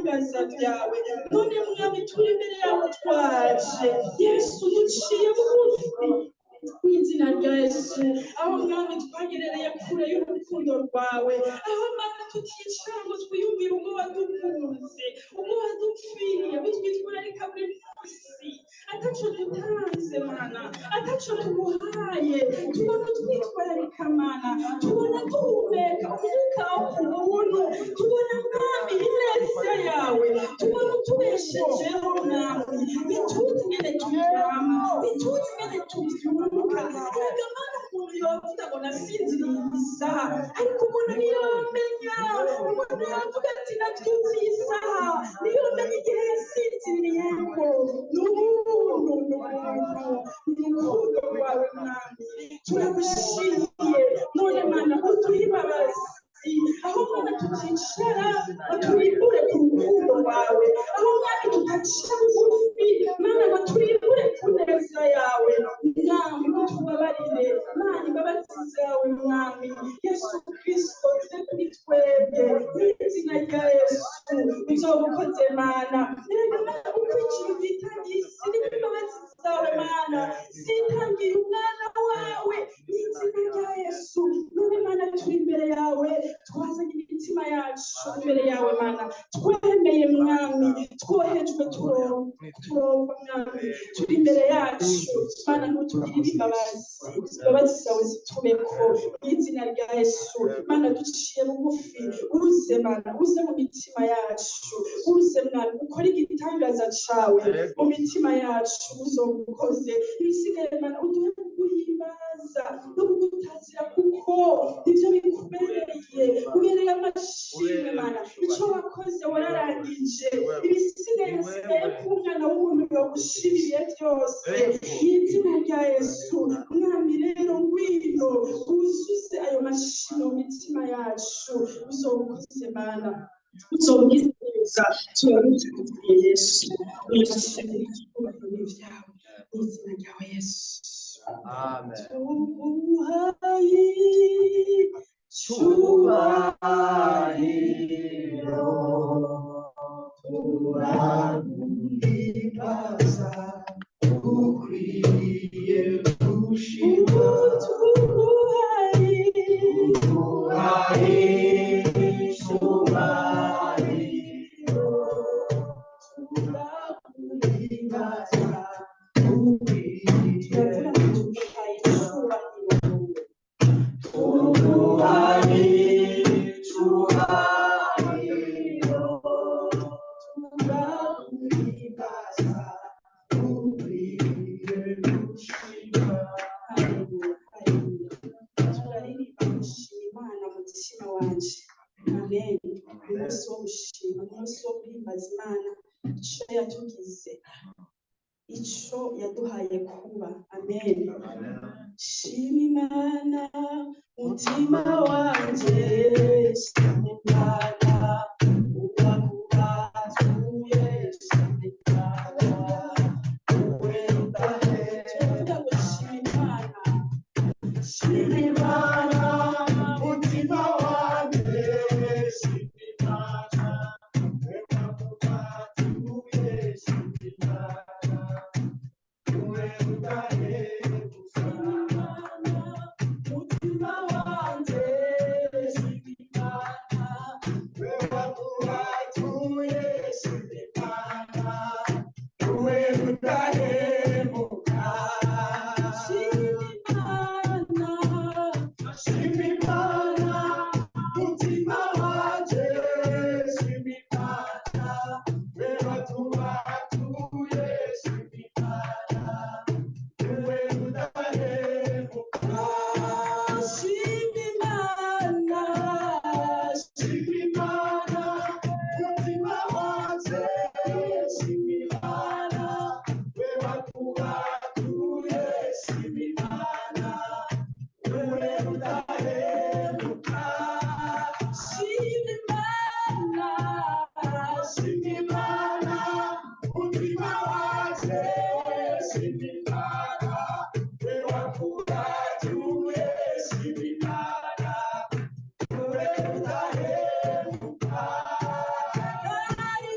Ibitangaza byawe. None Mwami, turi imbere yawe, twaje, Yesu, duciye bugufi mu izina rya Yesu. Aho, Mwami, twagerereye kure y'urukundo rwawe, aho, Mana, tuticara ngo twiyumvire ubwo wadukunze, ubwo wadupfiriye, utwitwararika buri munsi ataco dutanze, Mana, ataco tuguhaye. Tubona utwitwararika, Mana, tubona duhumeka umwuka wo ku buntu, tubona, Mwami, ineza yawe, tubona utubeshejeho. Mwami, ntituzi ingene turyama, ntituzi ingene tuvyuka. Erega Mana, umuntu yovuga ngo nasinziriye iyi saha, ariko umuntu ntiyomenya. Umuntu yavuga ati navyutse iyi saha, ntiyomenya igihe yasinziriyeko. Ni ubuntu, ni ubuntu, ni urukundo rwawe, Mwami, turagushimiye. None Mana, uduhe imbabazi aho, Mana, tuticara ngo turimbure ku rukundo rwawe, aho, Mwami, tudaca bugufi, Mana, ngo turimbure ku neza yawe. Mwami, utubabarire, Mana, imbabazi zawe, Mwami Yesu Kristo, zibe kuri twebwe mu izina rya Yesu. Uzoba ukoze, Mana. Erega Mana, uko ikintu witangiye isi, niko imbabazi zawe, Mana, zitangiye umwana wawe mu izina rya Yesu. None Mana, turi imbere yawe, twazanye imitima yacu imbere yawe, Mana, twemeye, Mwami, twohejwe, turongwa. Mwami, turi imbere yacu, Mana, ntutugirire imbabazi, imbabazi zawe zitubeko mu izina rya Yesu. Mana, duciye bugufi, uze, Mana, uze mu mitima yacu, uze, Mwami, ukore igitangaza cawe mu mitima yacu. Uzobukoze. Ibisigaye, Mana, uduhe kuguhimbaza no kugutazira, kuko nivyo bikubereye, ubereye amashimwe. Mana, ico wakoze wararangije, ibisigaye hasigaye ko umwana w'umuntu yogushimiriye byose mu izina rya Yesu. Mwami, rero ngwino wuzuze ayo mashimwe mu mitima yacu. Uzobukoze, Mana, uzobugize neza. Turabigushimiye, Yesu, urashimira, icyubahiro n'ibyawe mu izina ryawe, Yesu. Amen. Tuguhaye Cyubahiro, turaguhimbaza, ukwiye gushimwa. Tuguhaye Tuguhaye icyubahiro, turaguhimbaza, ukwiye. Turavuga ngo tuguhaye icyubahiro. Tuguhaye icyubahiro, turaguhimbaza, ukwiye gushimwa. Haleluya, haleluya. Turaririmba gushima Imana, mutima wanje. Amen. Umunsi wo gushima, umunsi wo guhimbaza Imana, ico yatugize, ico yaduhaye kuba. Amen. Shima Imana, mutima wanje, shima Imana, uwakubatuye, shima Imana, Wowe udahe. Turavuga ngo shima Imana. Shima Imana, mutima wanje, shima Imana, uwakubatuye, shima Imana, wowe udahemuka. Imana, mutima wanje, shima Imana, Uwakubatuye, shima Imana, wowe udahemuka. Shima Imana. Shima Imana, mutima wanje, shima Imana, we watubatuye, shima Imana, wowe udahemuka. Shima Imana. Shima Imana, mutima wanje, shima Imana, we watubatuye, shima Imana, wowe udahemuka. Shima Imana. Shima Imana, mutima wanje, shima Imana, we wakubatuye, shima Imana, wowe udahemuka. Hari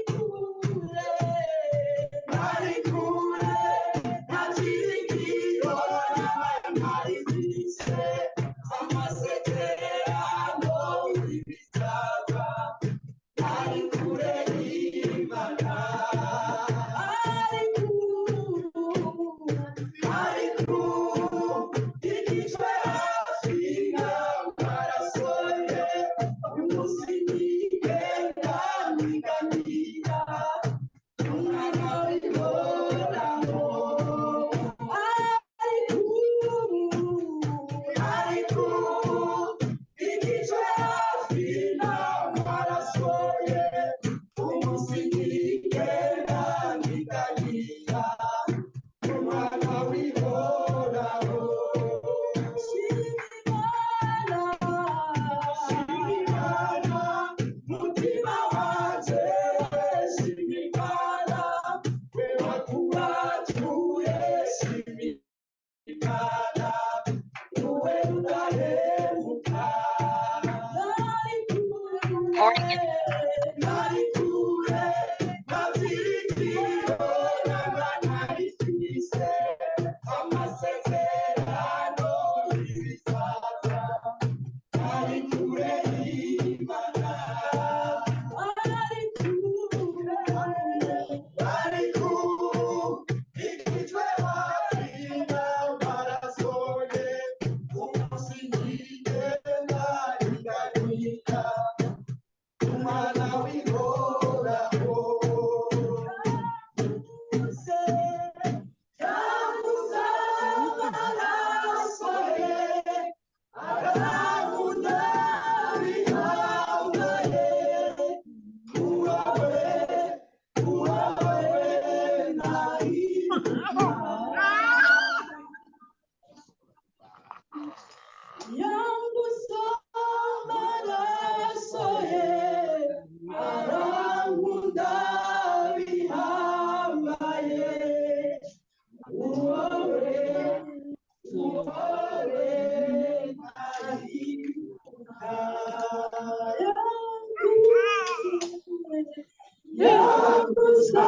Yaguze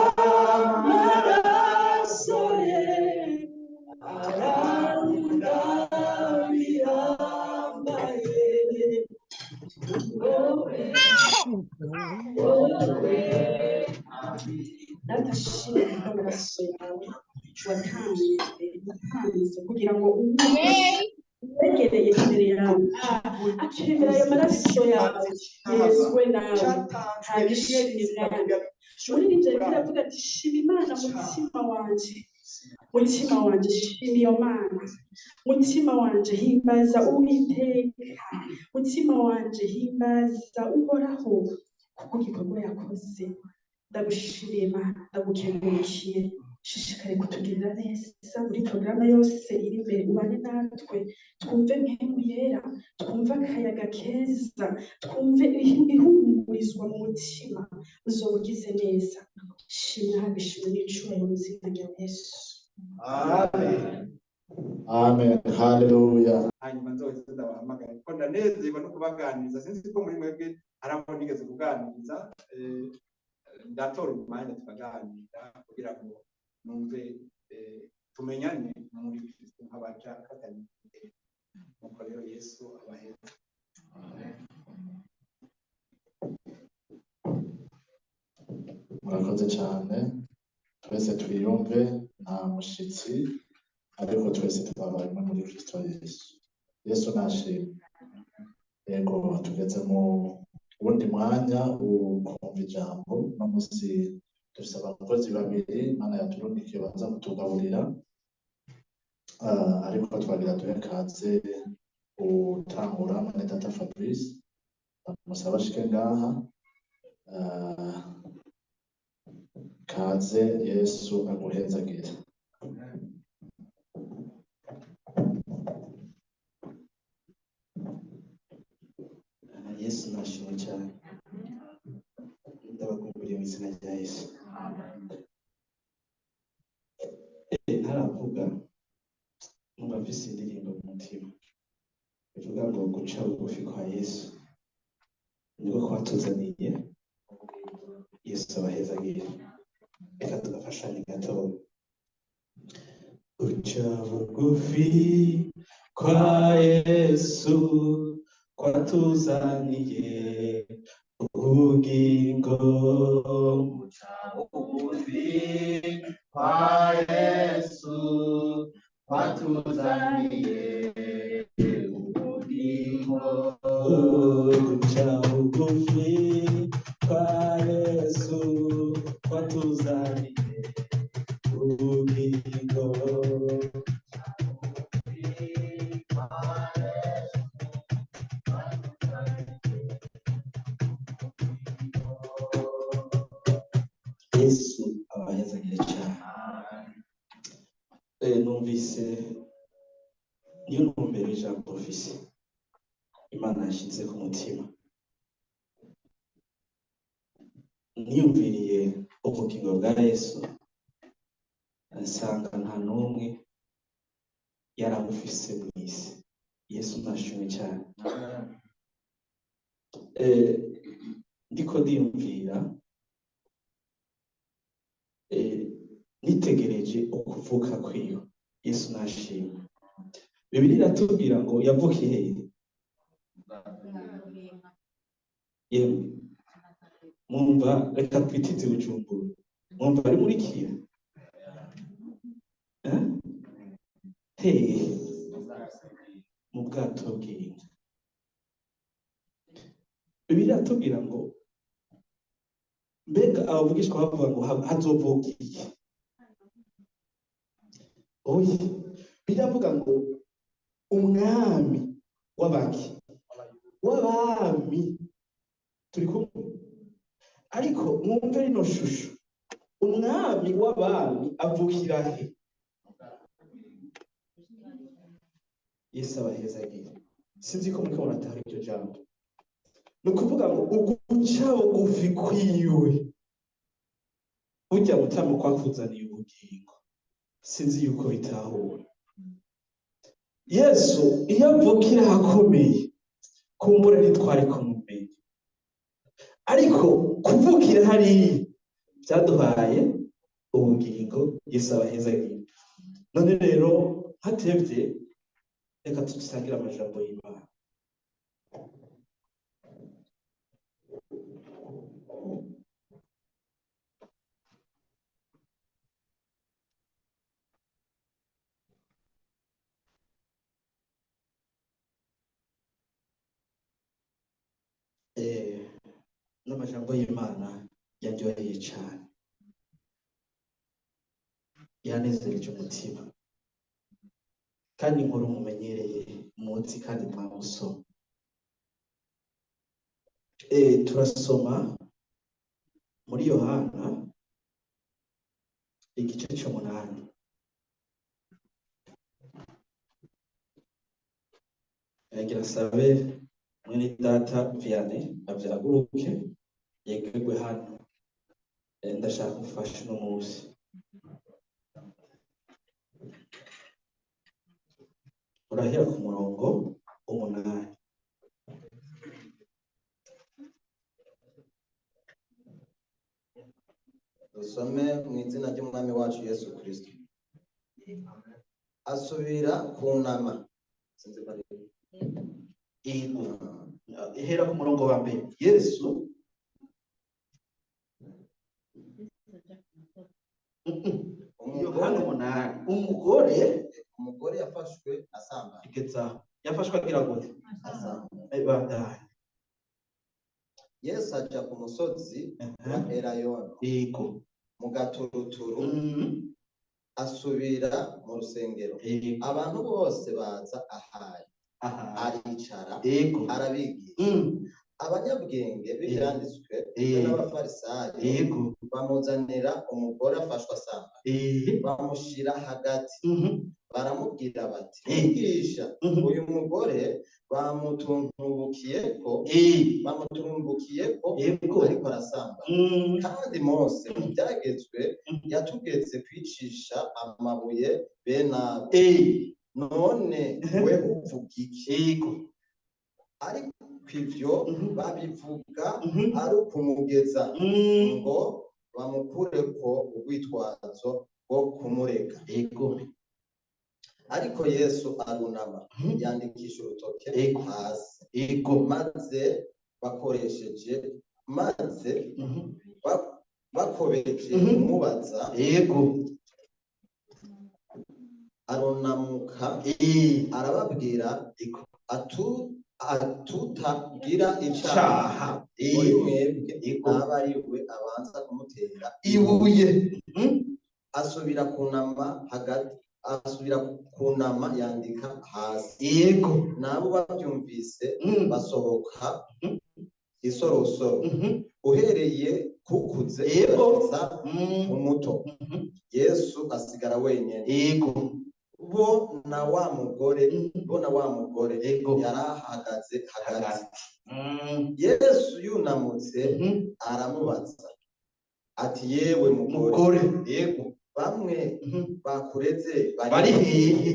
amaraso ye, arankunda bihambaye. Wowe, wowe, ndashimira amaraso yawe watanze, watanze kugira ngo uwegereye imbere yawe akemera ayo maraso yawe yezwe nawe. Ntabishimye Umuririmbyi ariko aravuga ati: "Shima Imana, mutima wanje, mutima wanje, shima iyo Mana. Mutima wanje, himbaza Uwiteka. Mutima wanje, himbaza Uhoraho kuko igikorwa yakoze." Ndagushimiye Mana, ndagukengurukiye. Shishikare kutugirira neza muri porogaramu yose iri imbere. Ubane natwe, twumve Mpwemu Yera, twumve akayaga keza, twumve ihumurizwa mu mutima. Uzoba ugize neza. Shimwa, habishimwe n'icubahiro mu izina rya Yesu. Amen. Amen. Hallelujah. Hanyuma nzoze ndabahamagara kuko ndanezerwa no kubaganiriza. Sinzi ko muri mwebwe hari abo nigeze kuganiriza. Ndatora umwanya tukaganira kugira ngo numve, tumenyane muri Kristo nk'abaja fatanya. Nuko rero Yesu abaheza. Murakoze cyane. Twese twiyumve nta mushitsi, ariko twese twabaye umwe muri Kristo Yesu. Yesu nashimwe. Yego, tugeze mu wundi mwanya ukumva ijambo. No musi dufise abakozi babiri Imana yaturungikiye baza kutugaburira. Ariko twagira duhe kaze utangura, mwene data Fabrice, ndamusaba ashike ngaha. Kaze, Yesu aguhezagire. Yesu nashimwe cyane. Ndabakumburiye mu izina rya Yesu. Ntaravuga, numva mfise indirimbo mu mutima ivuga ngo guca bugufi kwa Yesu niko kwatuzaniye. Yesu abahezagire. Reka tugafashanye gatoya. Guca bugufi kwa Yesu kwatuzaniye ubugingo. Guca bugufi kwa Yesu kwatuzaniye ubugingo. Guca bugufi kwa Yesu kwatuzaniye ubugingo. Yesu abahezagire cyane. Numvise niyo ntumbero y'ijambo mfise Imana yashyize ku mutima. Niyumviriye ubugingo bwa Yesu, nsanga nta n'umwe yarabufise mu isi. Yesu nashimwe cyane. Ndiko ndiyumvira, nitegereje ukuvuka kwiwe. Yesu nashimwe. Bibiliya iratubwira ngo yavukiye hehe? Yemwe mwumva, reka twitize Bujumbura, mwumva ari muri Kiya? Eh? Hehe? Mu bwato bw'inka. Bibiliya iratubwira ngo mbega abavugishwa bavuga ngo hazovuka iki? Oya, biravuga ngo umwami w'abaki, w'abami. Turi kumwe? Ariko mwumve rino shusho: umwami w'abami avukira he? Yesu abahezagire. Sinzi ko muriko muratahura iryo jambo. Ni ukuvuga ngo uguca bugufi kwiwe burya mutama kwakuzaniye ubugingo. Sinzi yuko bitahura. Yesu iyo avukira ahakomeye, kumbura ntitwari kumumenya, ariko kuvukira hariya Byaduhaye ubugingo. Yesu abahezagiye. None rero hatevye, reka dusangire amajambo y'Imana. N'amajambo y'Imana yaryoheye cyane, yanezereje umutima, kandi inkuru mumenyereye munsi kandi mwamusoma. Turasoma muri Yohana igice c'umunani. Yagira sabe mwene data Vianney avyaguruke yegegwe hano. Ndashaka umfashe uno munsi. Urahera ku murongo 8. Dusome mu izina ry'Umwami wacu Yesu Kristo. Asubira kunama. Sinzi ko ari. Yego. Ihera ku murongo wa mbere. Yesu Yohana 8. Umugore yafashwe asambana. Igeza yafashwe agira gute? Asambana. Bandanye. Yesu aja ku musozi wa Elayono. Yego. Mu gaturuturu asubira mu rusengero. Yego. Abantu bose baza ahari. Aricara. Yego. Arabigisha. Abanyabwenge b'ibyanditswe n'abafarisayo Yego. bamuzanira umugore afashwe asambana. Bamushyira hagati. Baramubwira bati: Mwigisha, uyu mugore bamutumbukiyeko ariko arasambana. Kandi Mose mu byagezwe yatugetse kwicisha amabuye bene abo. None we uvuga iki? Yego. Ariko ivyo babivuga ari ukumugeza ngo bamukureko urwitwazo rwo kumurega. Yego. Ariko Yesu arunama yandikisha urutoke hasi. Yego. Maze bakobeje kumubaza. Yego. Arunamuka arababwira atutagira icaha muri mwebwe ntaba ari we abanza kumutera ibuye. Asubira kunama hagati, asubira kunama yandika hasi. Yego. Nabo babyumvise basohoka isorosoro uhereye kukuze Yego. umuto. Yesu asigara wenyine. Yego. Bo na wa mugore yarahagaze hagati. Yesu yunamutse aramubaza ati: yewe mugore, yego, bamwe bakureze bari hehe?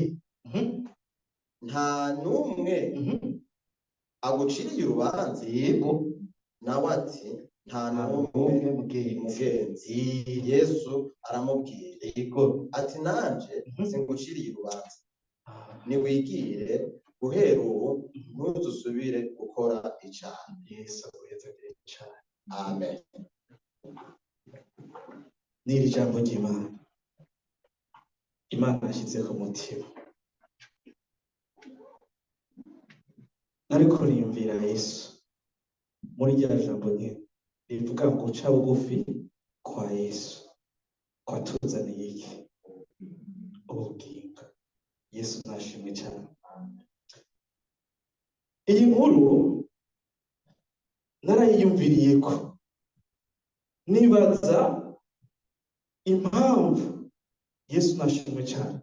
Nta n'umwe aguciriye urubanza? Yego. Nawe ati: nta n'umwe, mugenzi. Yesu aramubwira yego ati: nanje singuciriye urubanza, niwigire, guhera ubu ntuzusubire gukora icyaha. Yesu aguhezagire cyane. Amen. N'iri jambo ry'Imana Imana yashyize ku mutima, nariko niyumvira Yesu muri rya jambo nyene rivuga ngo guca bugufi kwa Yesu kwatuzaniye iki? Ubugingo. Yesu nashimwe cyane. Iyi nkuru narayiyumviriye ko nibaza impamvu. Yesu nashimwe cyane.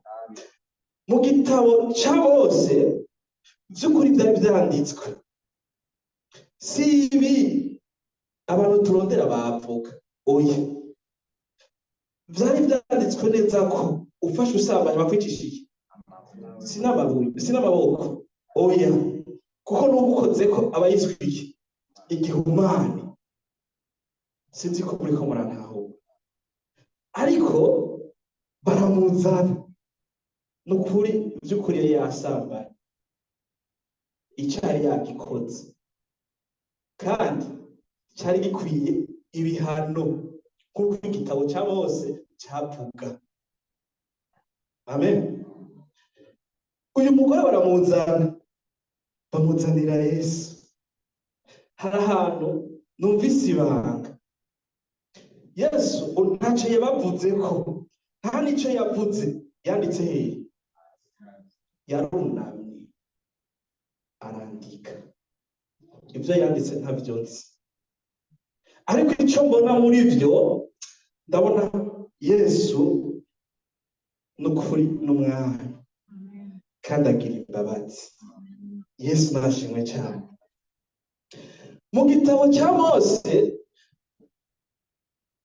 Mu gitabo cya bose by'ukuri byari byanditswe, si ibi abantu turondera bavuga, oya, byari byanditswe neza ko ufashe usambanya bakwicishije sin'amaboko, oya, kuko n'ugukoze ko aba yiswiye igihumane. Sinzi ko muriko murantahura. Ariko baramuzana, ni ukuri by'ukuri yari yasambanye, icari yagikoze, kandi cari gikwiye ibihano nk'uko igitabo cya Mose cyavuga. Amen. Uyu mugore baramuzana, bamuzanira Yesu. Hari ahantu numvise ibanga. Yesu ntacyo yabavuze ko, nta n'icyo yavuze, yanditse hehe? Yarunamye arandika. Ibyo yanditse ntabyo nzi, ariko icyo mbona muri byo, ndabona Yesu n'ukuri n'umwami, kandi agira imbabazi. Yesu nashimwe cyane. Mu gitabo cya Mose,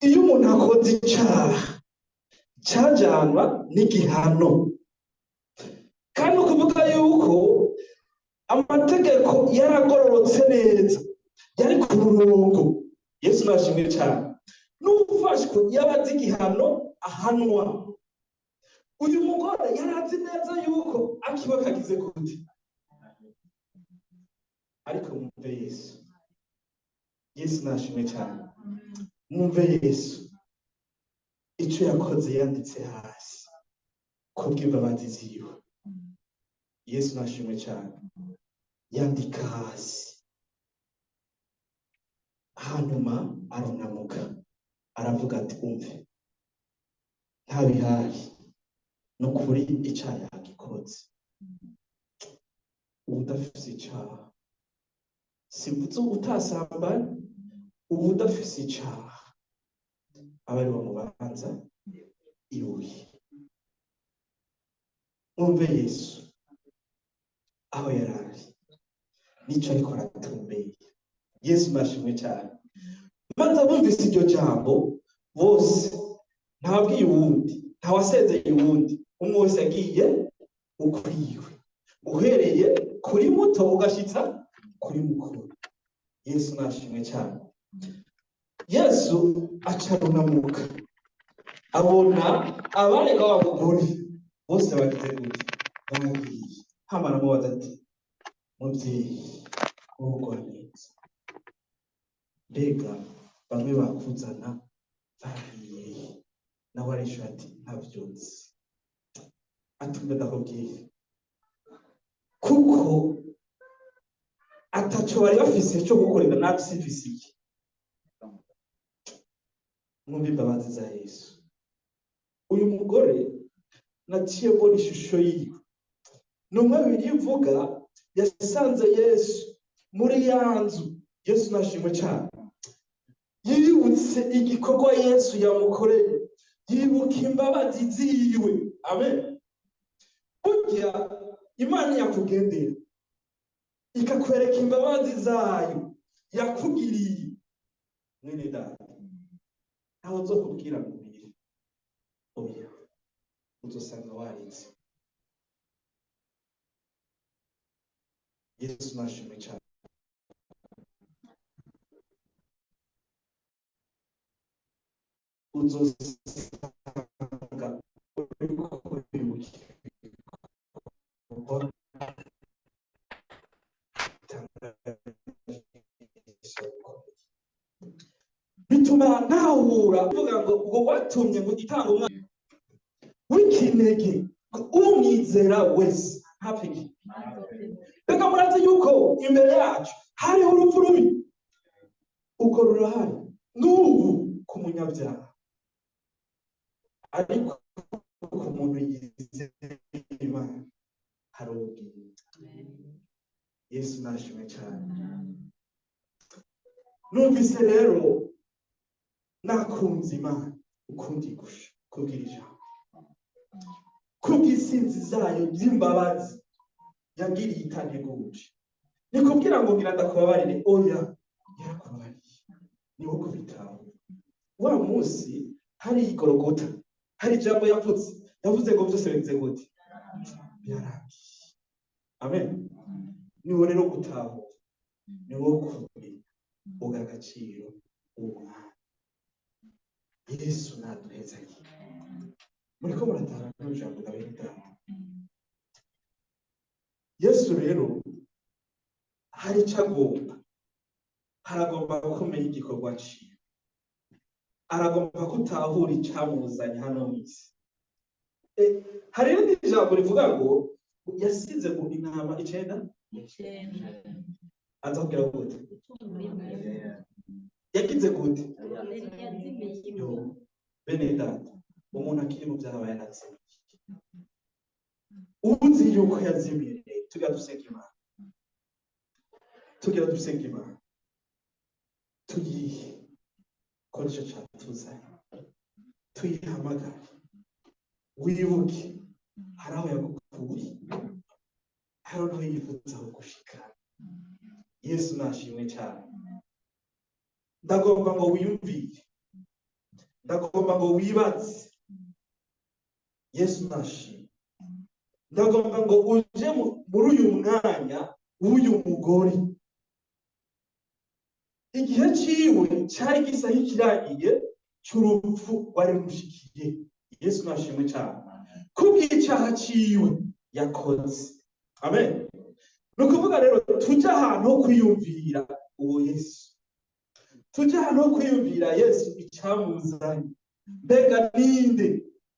iyo umuntu akoze icyaha cyajanwa n'igihano, kandi ukuvuga yuko amategeko yaragororotse neza, yari ku murongo. Yesu nashimwe cyane. N'ufashwe yaba azi igihano ahanwa. Uyu mugore yari azi neza yuko akiwe kagize gute, ariko mwumve Yesu. Yesu nashimwe cyane. Mwumve Yesu icyo yakoze, yanditse hasi kubw'imbabazi ziwe. Yesu nashimwe cyane. Yandika hasi, hanyuma arunamuka, aravuga ati: "Umve, nta bihari, ni ukuri icyaha yagikoze." Ubu udafise icyaha, simvuze utasambanye, ubu udafise icyaha aba ari bamubanza ibuye. Mwumve Yesu aho yari ari n'icyo ariko aratumbeye. Yesu nashimwe cyane. Maze abumvise iryo jambo bose, ntabwiye uwundi, ntawasezeye uwundi, umwe wese yagiye ukwiwe, uhereye kuri muto ugashitsa kuri mukuru. Yesu nashimwe cyane. Yesu acarunamuka, abona abarega wa mugore bose bagize gute? Bagiye. Hama aramubaza ati: "Mubyeyi w'ugwa neza, mbega bamwe bakuzana bagiye?" Nawe arishura ati: "Ntabyo nzi." Atumva ndakubwiye kuko ataco bari bafise cyo gukorera, natwe simfise iki. Mwumve imbabazi za Yesu. Uyu mugore naciye mbona ishusho yiwe, ni umwe bibiri ivuga yasanze Yesu muri ya nzu. Yesu nashimwe cyane. Yibutse igikorwa Yesu yamukoreye, yibuka imbabazi ziwe. Amen. Burya Imana yakugendera ikakwereka imbabazi zayo yakugiriye, mwene data, ntawe uzokubwira ngo ubire, oya, uzosanga waritse. Yesu nashimwe cyane. Uzosanga uriko uribuka ibikorwa bituma ntahura uvuga ngo ubwo watumye ngo itanga umwana w'ikinege, umwizera wese ntapfe iki. Reka, murazi yuko imbere yacu hariho urupfu rubi, urwo rurahari n'ubu ku munyabyaha, ariko ku muntu yizeye Imana hari ubugingo. Yesu nashimwe cyane. Numvise rero nakunze Imana ukundi gusha kubwira ijambo, kubw'isinzi zayo by'imbabazi yagiriye itanteguje. Ni kubwira ngo ngira ndakubabarire, oya, yarakubabariye, ni wo kubitahura. Wa munsi hari igorogota, hari ijambo yavuze, yavuze ngo byose bigize gute? Byarangiye. Amen. Niwo rero gutahura, ni wo kumenya uga agaciro uwo mwanya. Yesu naduhezagiye. Muriko muratara n'ijambo na bene data. Yesu rero hari icyo agomba, aragomba kumenya igikorwa ciwe, aragomba ko utahura icyamuzanye hano mu isi. Hari irindi jambo rivuga ngo yasize ngo intama 9 aza kugira gute? Yagize gute? Yo, bene data, umuntu akiri mu byaha aba yarazimiye. Uzi yuko yazimiye, tugira dusenga Imana, tugira dusenga Imana, tuyihe ko nicyo cyatuzanye, tuyihamagare. Wibuke hari aho yagukuye, hari aho yifuza kugushika. Yesu nashimwe cyane. Ndagomba ngo wiyumvire, ndagomba ngo wibaze. Yesu nashimwe. Ndagomba ngo uje muri uyu mwanya w'uyu mugore. Igihe ciwe cyari gisa nk'ikirangiye cy'urupfu rwari rumushikiye. Yesu nashimwe cyane kubw'icyaha ciwe yakoze. Amen. Ni ukuvuga rero tujye ahantu ho kwiyumvira uwo Yesu, tujye ahantu ho kwiyumvira Yesu icyamuzanye. Mbega ninde?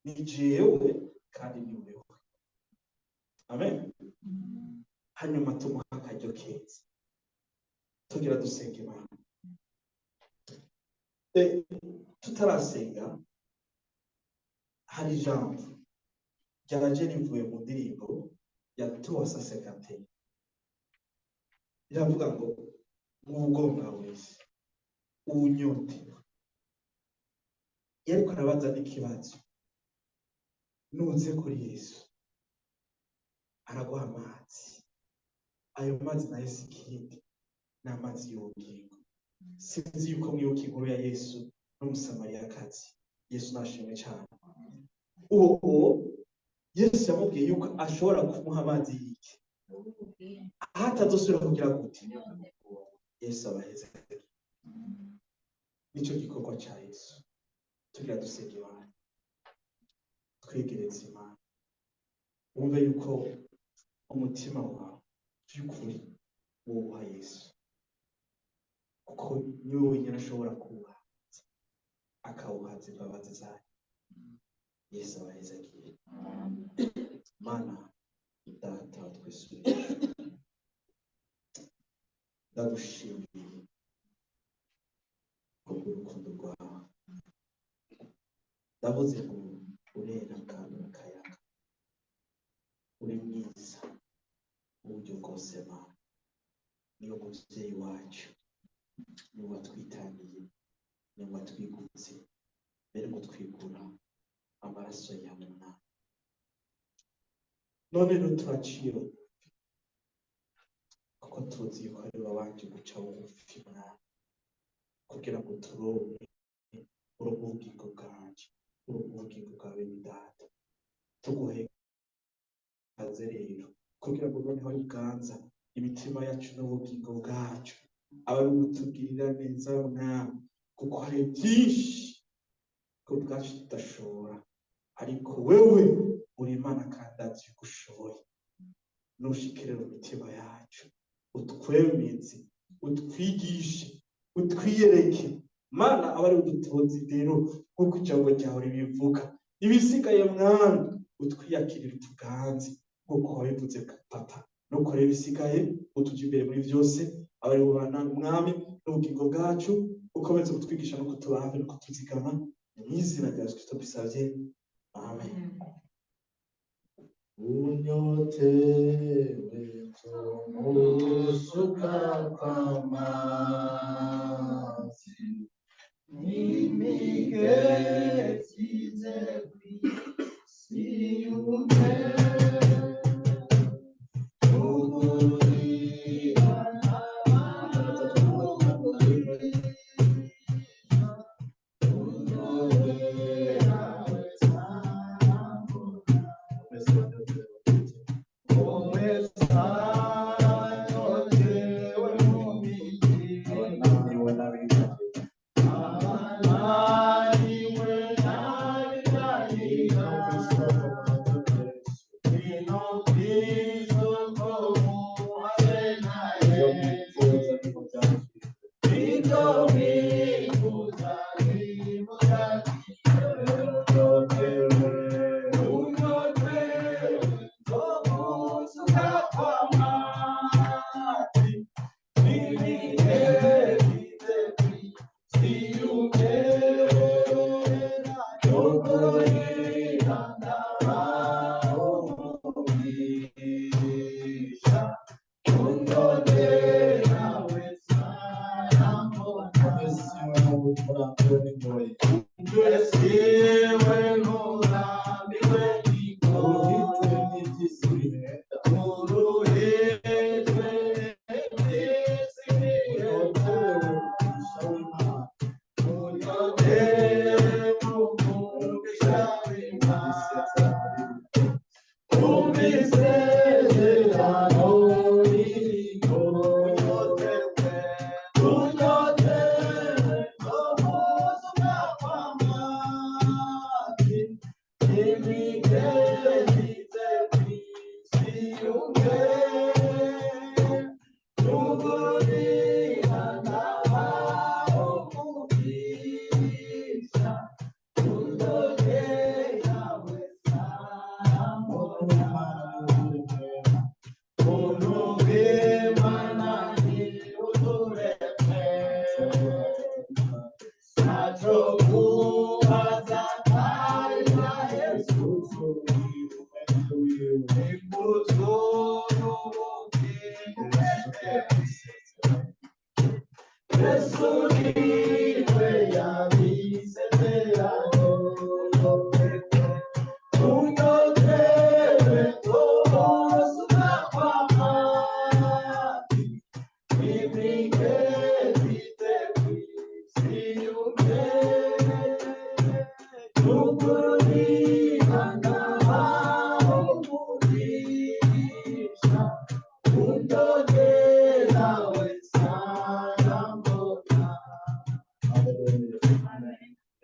Ni jewe kandi ni wewe. Amen. Hanyuma tumuha akaryo keza, tugira dusenga Imana. Tutarasenga, hari ijambo ryaje rivuye mu ndirimbo ya tuwasa sekate, riravuga ngo uwugomba wese uwunyotewe. Yariko arabaza n'ikibazo, nuze kuri Yesu araguha amazi. Ayo mazi nayo si ikindi, ni amazi y'ubugingo. Sinzi yuko mwibuka inkuru ya Yesu n'Umusamariyakazi. Yesu nashimwe cyane. Uwo Yesu yamubwiye yuko ashobora kumuha amazi y'iki, aho atazosubira kugira gute? Yesu abaheze. Nicyo gikorwa cya Yesu. Tugira dusenga Imana, twegereze Imana, wumve yuko umutima wawe by'ukuri wubaha Yesu, kuko niwe wenyine ashobora kuwuhaza, akawuhaza imbabazi zayo. Yesu abahezagiye. Mana Data wa twese uri, ndagushimiye kubw'urukundo rwawe. Ndavuze ngo urera kandi urakayaga, uri mwiza mu buryo bwose. Mana, niyo mubyeyi wacu, niwe watwitangiye, niwe watwigutse mbere ngo twigura amaraso yawe Mwami. None rero turaciye bugufi, kuko tuzi yuko ari wowe wabanje guca bugufi Mwami, kugira ngo turonke uronke ubugingo bwanje, uronke ubugingo bwa bene data. Tuguhe ikaze rero, kugira ngo noneho uganza imitima yacu n'ubugingo bwacu, abe ari utugirira neza Mwami, kuko hari byinshi ko ubwacu tudashobora, ariko wewe uri Imana kandi azi yuko ushoboye. Nushikire mu mitima yacu, utwemeze, utwigishe, utwiyereke. Mana, abe ari udutoza indero nk'uko ijambo ryawe ribivuga. Ibisigaye Mwami utwiyakirire, utuganze nk'uko wabivuze Papa. Nuko rero ibisigaye utujya imbere muri byose, abe ari bubana Mwami n'ubugingo bwacu, ukomeze kutwigisha no kutuba hafi no kutuzigama. Mu izina rya Yesu Kristo mbisabye, amen. Unyotewe tumusuka kw'amazi n'imigezi ize kw'isi yume. Ugurira amatwi, uzohera wese. Abananiwe n'abitabye, abananiwe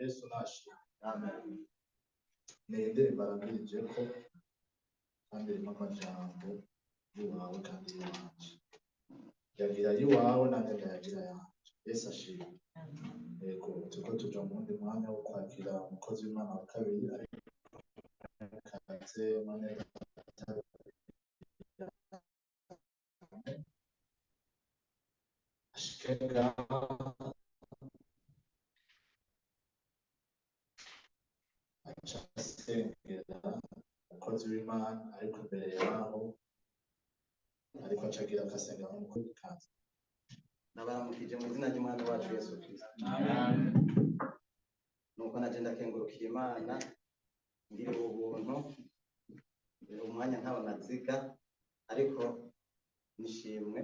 Yesu nashimwe. Ni indirimbo arangirije ko kandi irimo amajambo y'iwawe kandi y'iwanje. Yagira y'iwawe nanjye ndayagira yanje. Yesu ashimwe. Yego, turiko tuja mu wundi mwanya wo kwakira umukozi w'Imana wa kabiri, ariko kaze mwene ashike ngaha. Aca asengera umukozi w'Imana, ariko imbere yaho ariko aca agira akasengera n'umukozi w'Imana. Nabaramukije mu izina ry'Umwami wacu Yesu Kristo. Nuko naje ndakengurukiye Imana ngiriwe ubuntu, umwanya ntawo naziga, ariko nishimwe.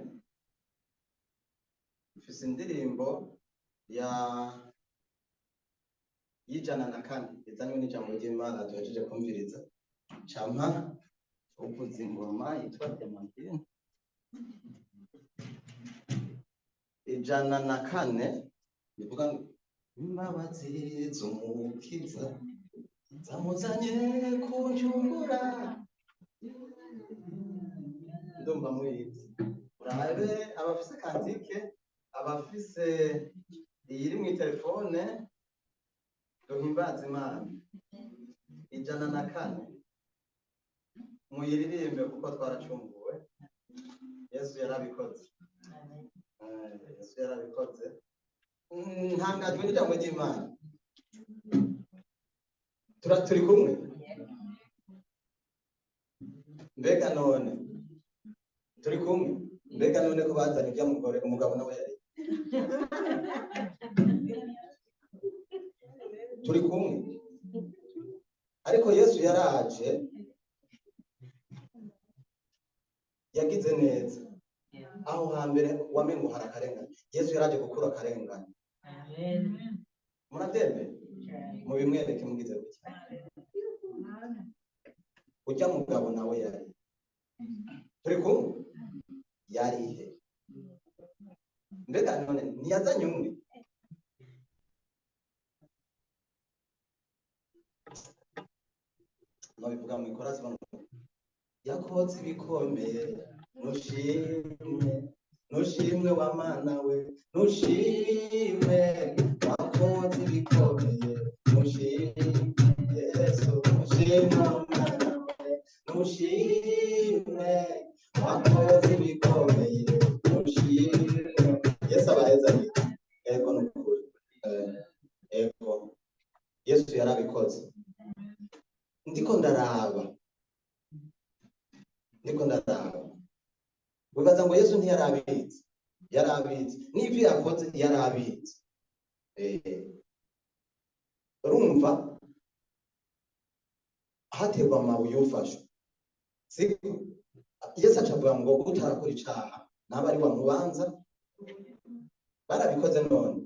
Mfise indirimbo ya 104 izanywe n'ijambo ry'Imana duhejeje kumviriza, campa uvuza ingoma yitwa Diamantine. 104 bivuga ngo imbabazi z'Umukiza zamuzanye kunjungura. Ndumva muyizi, urabe abafise kantike, abafise iyiri mw'itelefone, duhimbaze Imana. 104 muyiririmbe kuko twaracunguwe. Yesu yarabikoze. Yesu yarabikoze. Ntangajwe n'ijambo ry'Imana. Turi kumwe. Mbega none turi kumwe. Mbega none ko bazanye ibya mugore, umugabo nawe yari. Turi kumwe. Ariko Yesu yaraje, yagize neza. Aho hambere wamengo hari akarengane, Yesu yaraje gukura akarengane. Murabyemeye? Mubimwereke mugize gutya. Ujya mugabo nawe yari. Turi kumwe? Yari he? Mbega none ntiyazanye umwe? Babivuga mu ikorasi bavuga yakoze ibikomeye, nushimwe, nushimwe wa Mana we, nushimwe wakoze ibikomeye, nushimwe Yesu, nushimwe wa Mana we, nushimwe wakoze ibikomeye, nushimwe. Yesu abaheza. Ego nukuri. Ego Yesu yarabikoze. Ndiko ndaraba, ndiko ndaraba. Wibaza ngo Yesu ntiyarabizi? Yarabizi. N'ivyo yakoze yarabizi. Urumva haterwa amabuye ufashwe, siko? Yesu aca avuga ngo utarakora icaha naba ari wa mubanza. Barabikoze, none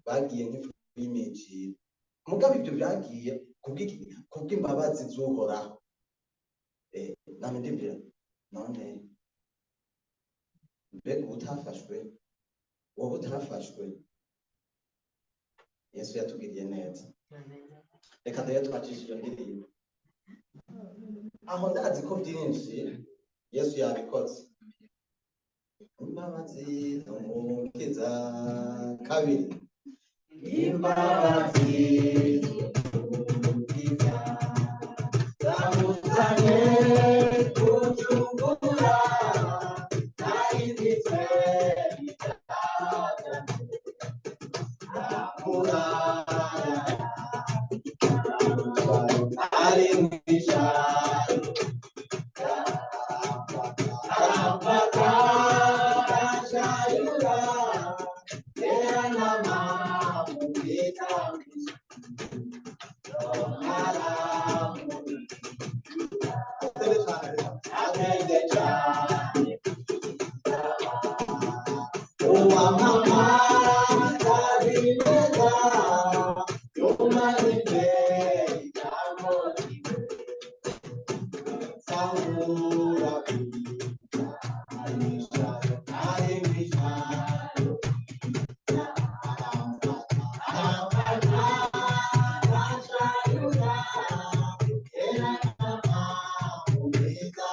bagiye nk'ifu y'imijiro. Mugabo ibyo byagiye kubw'imbabazi z'Uhoraho. Name ndibwira, none mbega utafashwe, wowe utafashwe? Yesu yatugiriye neza. Reka rero twacishije iyo ndirimbo aho. Ndazi ko byinshi Yesu yabikoze. Imbabazi z'Umukiza, kabiri. Imbabazi z'Umukiza zamuzanye kucungura, nahinditswe ibyaha byanje, ari mw'ijoro aramfata, arashayura era nama mu bwiza. Atende cyane uwa mama nzabimeza yumanitse ijambo sangura ari mw'ijoro aramfata, arashayura era nama mu bwiza.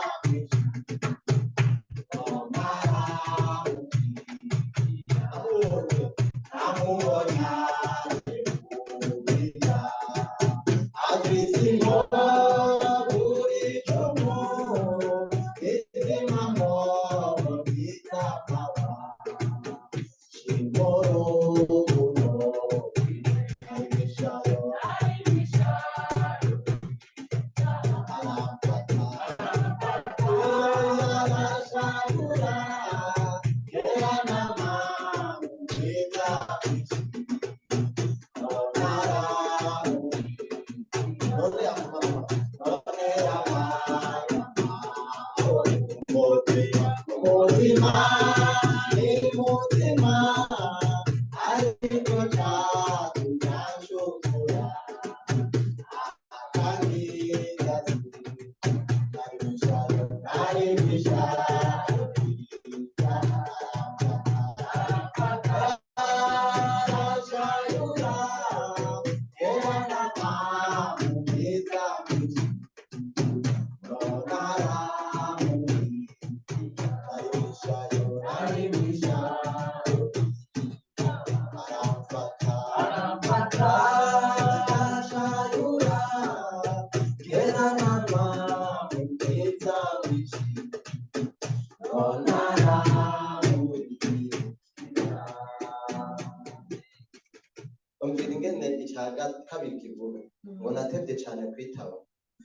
Umvira ingene icya kabiri kivuga ngo: "Natevye cane kwitaba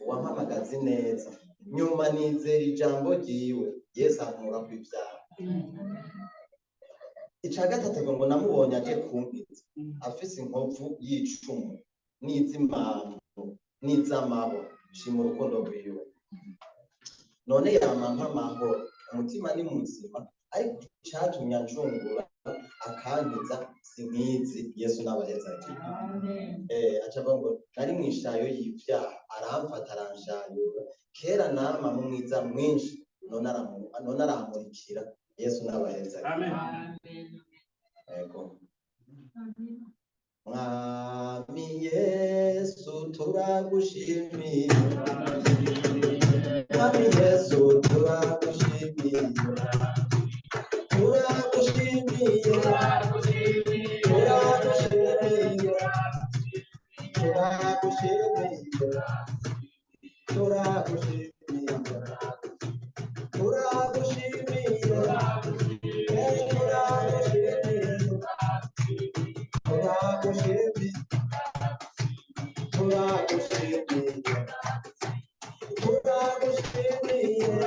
uwampamagaza neza, nyuma nizera ijambo ryiwe, Yesu ankura ku ivyaha." Icya gatatu ngo: "Namubonye aje kunkiza, afise inkovu y'icumu n'iz'imambo n'iz'amabo. Shima urukundo rwiwe, none yamampa amahoro, umutima ni muzima, ariko icatumye ancungura akankiza sinkizi. Yesu n'abahezagi." Aca avuga ngo: "Nari mw'ishayo y'ivyaha, aramfata aranshayura. Kera nama mu mwiza mwinshi, none aramurikira. Yesu n'abahezagi." Yego. Mwami Yesu, turagushimiye. Mwami Yesu, turagushimiye, turagushimiye, turagushimiye, turagushimiye, turagushimiye, turagushimiye, turagushimiye, turagushimiye, turagushimiye, turagushimiye,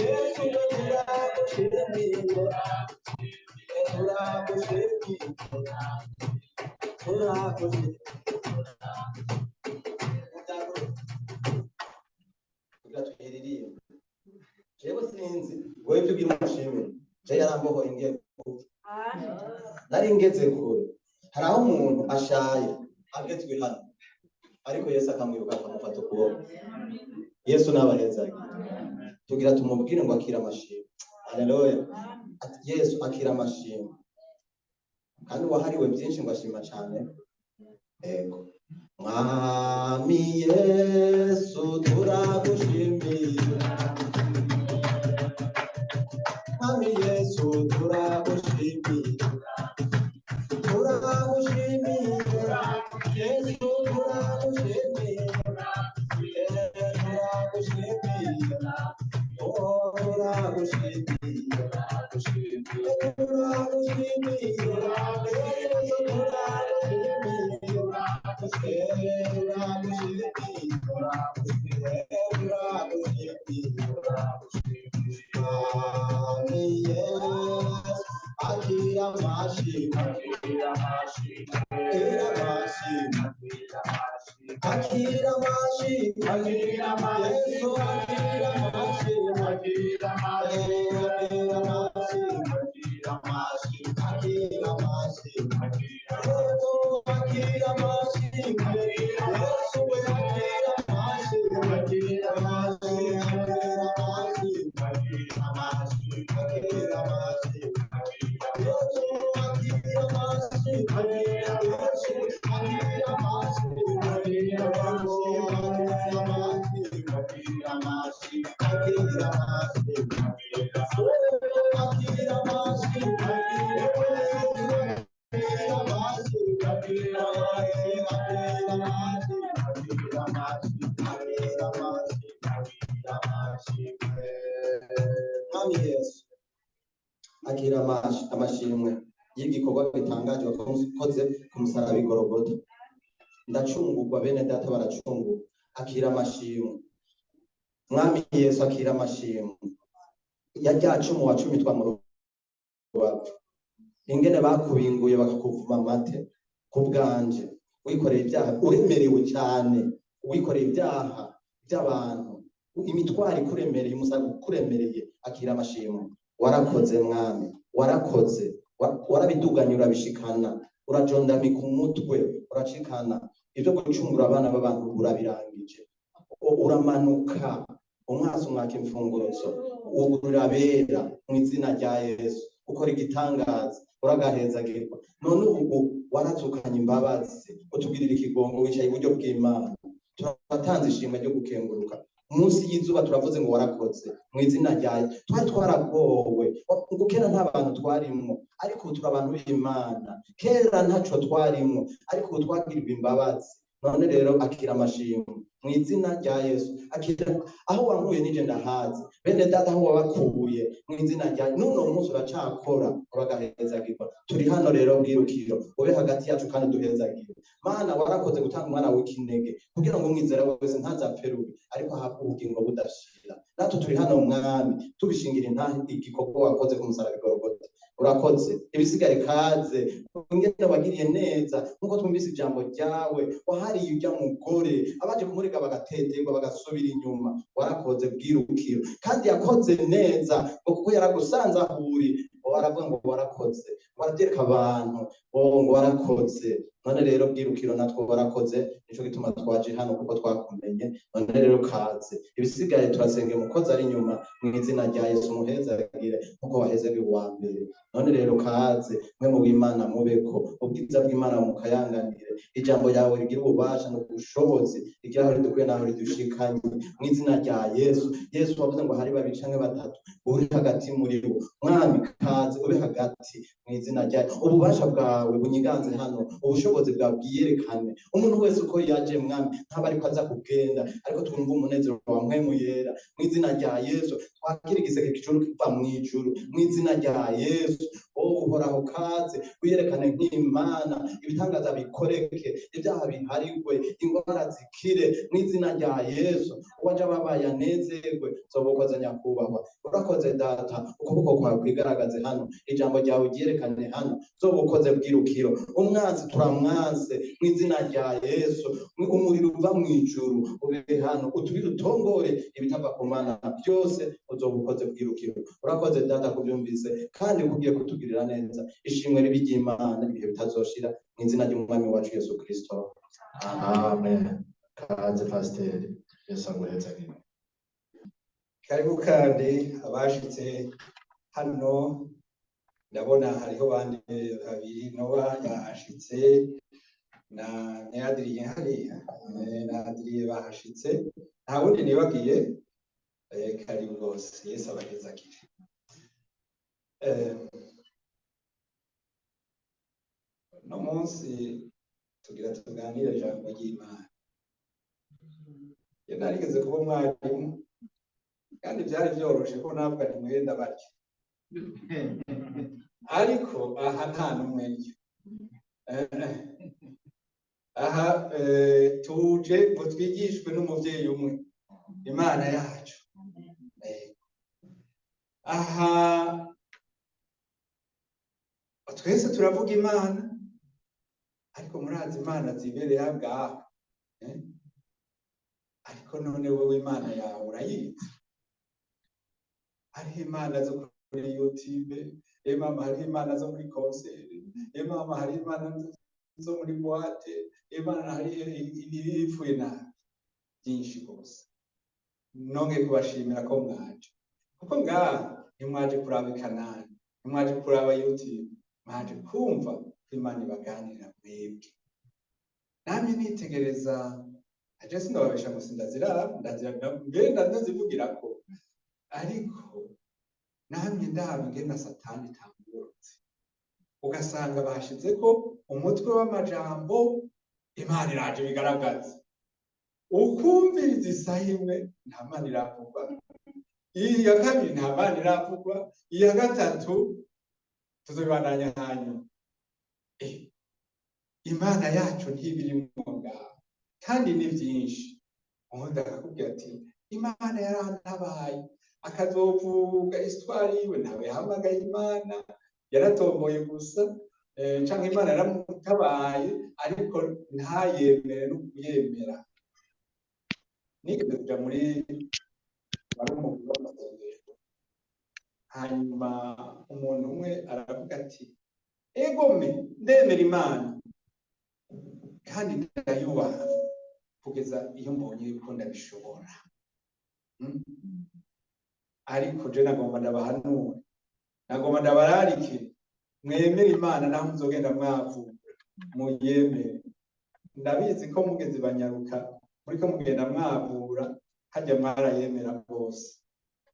Yesu, turagushimiye, turagushimiye, turagushimiye. Wewe ibyo ugira umushimire, je yarambohoye ngiye gupfa, nari ngeze kure. Hari aho umuntu ashaye agezwe hano, ariko Yesu akamwibuka, akamufata ukuboko. Yesu n'abahezage, tugira tumubwire ngo akira amashimwe. Haleluya! Ati Yesu akira amashimwe, kandi uwahariwe byinshi ngo ashima cyane. Ego Mwami Yesu, turagushimiye. Mwami Yesu, turagushimiye, turagushimiye Yesu, turagushimiye, turagushimiye, oh, turagushimiye, turagushimiye Yesu, turagushimiye, turagushimiye, turagushimiye. Mwami Yesu, akira amashimwe, akira amashimwe, akira amashimwe, Yesu, akira amashimwe, akira amashimwe, akira amashimwe, Yesu, akira amashimwe, Yesu, we akira amashimwe, akira amashimwe, akira amashimwe, akira amashimwe, Yesu, akira amashimwe, Yesu, akira amashimwe, akira amashimwe, akira amashimwe, akira amashimwe, akira amashimwe, akira amashimwe, akira amashimwe, akira amashimwe, akira amashimwe, akira amashimwe. Mwami Yesu, akira amashimwe y'igikorwa gitangaje wakoze ku musaraba i Gologota. Ndacungurwa, bene data baracungurwa. Akira amashimwe, Mwami Yesu, akira amashimwe ya rya cumu wacumitwa mu rubavu, ingene bakubinguye bakakuvuma amate ku bwanje, wikoreye ibyaha, uremerewe cyane, wikoreye ibyaha by'abantu, imitwaro ikuremereye, umusaraba ukuremereye. Akira amashimwe, warakoze Mwami, warakoze, warabiduganye, urabishikana, urajondamika umutwe, uracikana ibyo gucungura abana b'abantu, urabirangije, uramanuka umwasi umwaka imfunguruzo, wugurura abera mu izina rya Yesu, ukora igitangaza, uragahezagirwa. None ubu warazukanye imbabazi, utugirira ikigongo, wicaye iburyo bw'Imana. Turatanze ishimwe ryo gukenguruka munsi y'izuba, turavuze ngo warakoze mu izina rya. Twari twaragowe ngo kera nta bantu twarimwo, ariko ubu turi abantu b'Imana. Kera ntaco twarimwo, ariko ubu twagirirwa imbabazi. None rero akira amashimwe mu izina rya Yesu. Akira aho wankuye nije ndahazi, bene data aho wabakuye mu izina rya n'uno munsi uracakora, uragahezagirwa. Turi hano rero, bwirukiro, ube hagati yacu kandi duhezagirwe. Mana, warakoze gutanga umwana w'ikinege kugira ngo umwizera wese ntazapfe rubi, ariko ahabwe ubugingo budashira. Natwe turi hano Mwami, tubishingira intahe igikorwa wakoze ku musaraba i Gologota. Urakoze, ibisigaye kaze. Ingene wagiriye neza, nkuko twumvise ijambo ryawe, wahariye ujya mugore, abaje kumurega bagateterwa, bagasubira inyuma. Warakoze bwirukiro, kandi yakoze neza ngo kuko yaragusanze aho uri, waravuga ngo warakoze, warabyereka abantu ngo warakoze. None rero bwirukiro, natwe warakoze, nico gituma twaje hano, kuko twakumenye. None rero kaze, ibisigaye turasenge umukozi ari inyuma mu izina rya Yesu, muhezagire nkuko wahezagiye uwa mbere. None rero kaze, mwe mu b'Imana mubeko, ubwiza bw'Imana mukayanganire, ijambo ryawe rigira ububasha n'ubushobozi, rigira aho ridukuye n'aho ridushikanye mu izina rya Yesu. Yesu, wavuze ngo hari babiri canke batatu, uri hagati muri bo. Mwami, kaze ube hagati mu izina rya. Ububasha bwawe bunyiganze hano, ubushobozi bwawe bwiyerekane. Umuntu wese uko yaje Mwami, ntaba ariko aza kugenda, ariko twumva umunezero wa Mpwemu Yera mu izina rya Yesu. Twakira igiseke kijuru kiva mu ijuru mu izina rya Yesu. Wowe Uhoraho, kaze wiyerekane nk'Imana, ibitangaza bikoreke, ibyaha biharigwe, ingwara zikire mu izina rya Yesu. Uwaje ababaye anezerwe. Zobukoze Nyakubahwa, urakoze Data. Ukuboko kwawe kwigaragaze hano, ijambo ryawe ryerekane hano. Zobukoze bwirukiro, umwanzi turamwa. Bamwanse mu izina rya Yesu. Umuriro uva mu ijuru ube hano, uturire utongore ibitava ku Mana byose, uzoba ukoze bwirukiro. Urakoze Data kubyumvise kandi kugiye kutugirira neza. Ishimwe ribe iry'Imana ibihe bitazoshira, mu izina ry'Umwami wacu Yesu Kristo. Amen. Kaze pasiteri, Yesu aguhezagire. Karibu kandi abashitse hano, ndabona hariho bandi babiri, Nowa yahashitse na Neadriye hariya, na Adriye bahashitse, nta wundi nibagiye. Karibu rwose, Yesu abahezagire. No munsi tugira tuganire ijambo ry'Imana. Iyo narigeze kuba umwarimu, kandi byari byoroshe ko navuga nti mwenda barya, ariko aha nta n'umwe ndya. Aha tuje ngo twigishwe n'umuvyeyi umwe, Imana yacu. Aha twese turavuga Imana, ariko murazi Imana zibereye ngaha. Ariko none wowe Imana yawe urayizi? Hariho imana zo kuri YouTube, mama, hariho imana zo muri concert, mama, hariho imana zo muri boîte, imana hari ibipfuye nabi byinshi rwose. Nongeye kubashimira ko mwaje, kuko ngaha ntimwaje kuraba ikanani, ntimwaje kuraba YouTube, mwaje kumva ko Imana ibaganirira mwebwe. Namye nitegereza, aje sinababesha ngo sindaziraba, ndazira ngenda ndazivugirako, ariko namye ndaba ingene Satani itangurutse, ugasanga bashizeko umutwe w'amajambo Imana iraje bigaragaza, ukumviriza isaha imwe nta Mana iravugwa, iya kabiri nta Mana iravugwa, iya gatatu tuzobibandanya hanyuma. Imana yacu ntibirimwo ngaho, kandi ni byinshi. Ubundi akakubwira ati Imana yarantabaye, akazovuga histoire yiwe, ntawe yahamagaye Imana, yaratomboye gusa, canke Imana yaramutabaye, ariko ntayemere no kuyemera. Nigeze kuja muri wari umugwi w'amasengesho, hanyuma umuntu umwe aravuga ati egome ndemera Imana kandi ndayubaha kugeza iyo mbonye yuko ndabishobora. Ariko je nagomba ndabahanure, nagomba ndabararike, mwemere Imana naho muzogenda mwavura, muyemere. Ndabizi ko mugeze banyaruka muriko mugenda mwavura, hajya mwarayemera bose,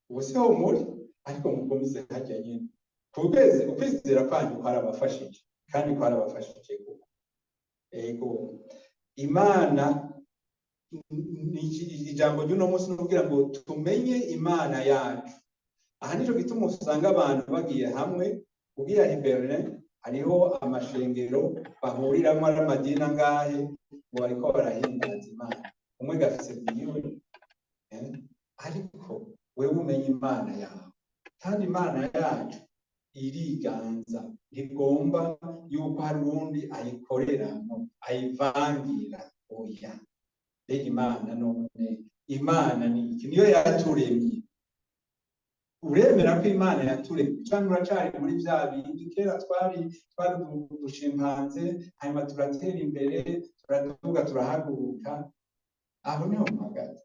ubu siho muri, ariko mugumize hajya nyine. Kubweze ukwizera kwanyu kwarabafashije, kandi kwarabafashije kuko ego Imana ijambo ry'uno munsi nukugira ngo tumenye Imana yacu. Aha nico gituma usanga abantu bagiye hamwe. Ugiye i Berlin hariho amashengero bahuriramwo ari amadini angahe ngo bariko barahimbaza Imana, umwe gafise bwiwe, ariko wewe umenye Imana yawe. Kandi Imana yacu iriganza, ntigomba yuko hari uwundi ayikoreramo ayivangira. Oya, mbega Imana none, Imana ni iki? Niyo yaturemye. Uremera ko Imana yaturemye cyangwa uracari muri vya bindi kera twari dushimanze, hanyuma turatera imbere, turaduga, turahaguruka? Aho niho mpagaze.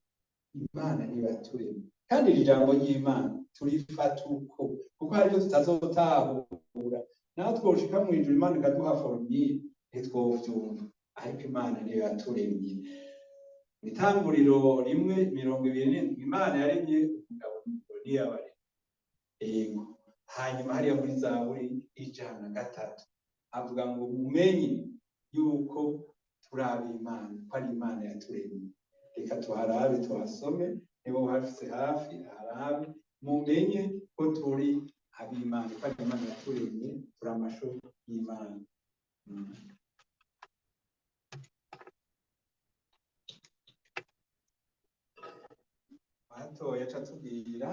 Imana niyo yaturemye, kandi iri jambo ry'Imana turifata uko, kuko hari ibyo tutazotahura. Naho twoshika mu ijuru Imana ikaduha formule ntitwovyumva, ariko Imana niyo yaturemye. Itanguriro 1:27, Imana yaremye umugabo n'umugore ntiyabaremye. Yego. Hanyuma hariya muri Zaburi 103 avuga ngo mumenye yuko turi ab'Imana, ko ari Imana yaturemye. Reka tuharabe, tuhasome, niba uhafise hafi aharabe, mumenye ko turi ab'Imana, ko ari Imana yaturemye, turi amasho y'Imana. Hatoya aca atubwira,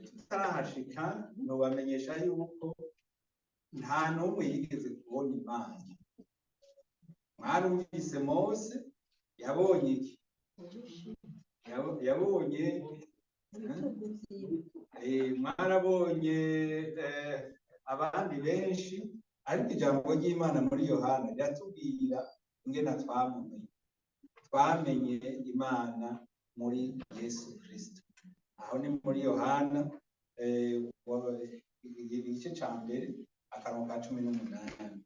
tutarahashika nobamenyesha yuko nta n'umwe yigeze kubona kubona Imana. Mwarumvise Mose yabonye iki? Yabonye mwarabonye abandi benshi, ariko ijambo ry'Imana muri Yohana riratubwira ingene twamumenye. Twamenye Imana muri Yesu Kristo. Aho ni muri Yohana igice ca mbere akarongo ka 18.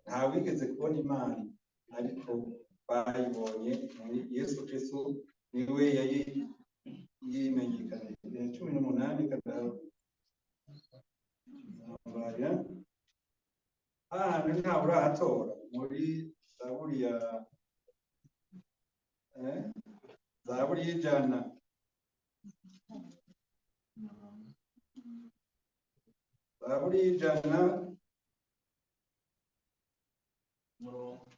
Nta wigeze kubona Imana, ariko bayibonye muri Yesu Kristo, niwe yimenyekanye. 18 kadambarira ahantu ntawe urahatora muri Zaburi ya Zaburi y'100. Zaburi y'100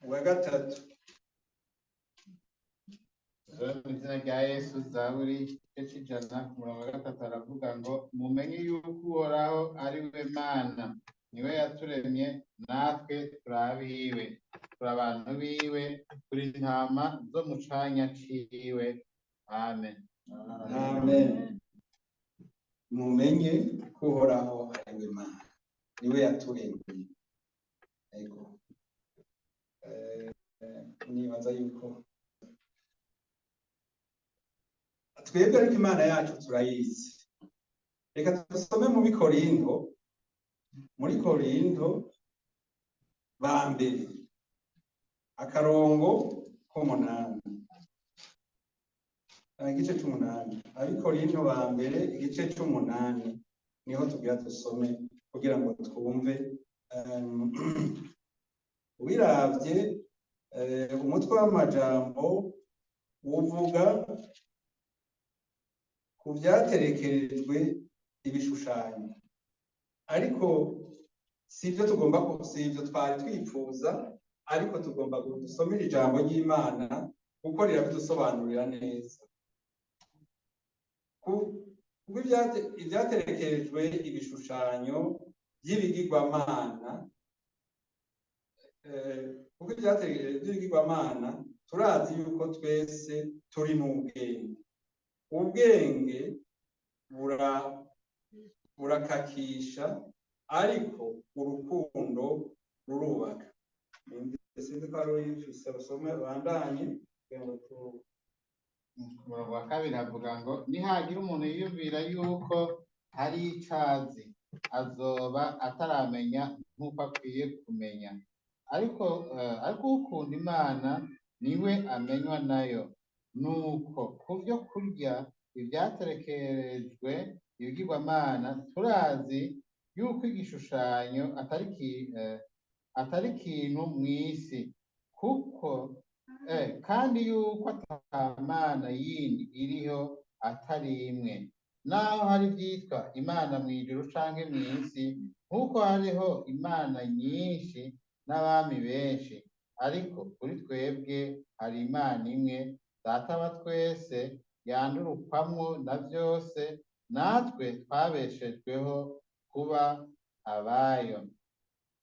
wa 3. Mu izina rya Yesu, Zaburi igice c'100 ku murongo wa 3 aravuga ngo: mumenye yuko Uhoraho ari we Mana, niwe yaturemye natwe turi abiwe, turi abantu biwe, turi intama zo mu canya ciwe. Amen. Amen. Mumenye ko Uhoraho ari we Mana, niwe yaturemye. Ego. Nibaza yuko twebwe ariko Imana yacu turayizi. Reka dusome mu Bikorinto, muri Korinto ba mbere akarongo k'umunani, igice c'umunani. Abikorinto ba mbere igice c'umunani niho tugira dusome kugira ngo twumve. Ubiravye umutwe w'amajambo uvuga ku vyaterekerejwe ibishushanyo, ariko sivyo tugomba, sivyo twari twifuza, ariko tugomba gusomera ijambo ry'Imana kuko rirabidusobanurira neza. Kuko ivyaterekerejwe ibishushanyo by'ibigirwamana, kuko ivyaterekerejwe by'ibigirwamana turazi yuko twese turi mu bwenge. Ubwenge burakakisha, ariko urukundo rurubaka. Sinzi ko ari uyifise, basome bandanye kugira ngo Ku murongo wa 2 avuga ngo: nihagira umuntu yiyumvira yuko hari ico azi, azoba ataramenya nk'uko akwiye kumenya. Ariko ukunda Imana niwe amenywa nayo. Nuko ku vyo kurya ivyaterekerejwe ibigirwamana, turazi yuko igishushanyo atari ikintu mw'isi, kuko kandi yuko ata mana yindi iriho atari imwe. Naho hari ivyitwa Imana mw'ijuru canke mw'isi, nk'uko hariho imana nyinshi n'abami benshi, ariko kuri twebwe hari Imana imwe, Data wa twese, yandurukwamwo na vyose, natwe twabeshejweho kuba abayo.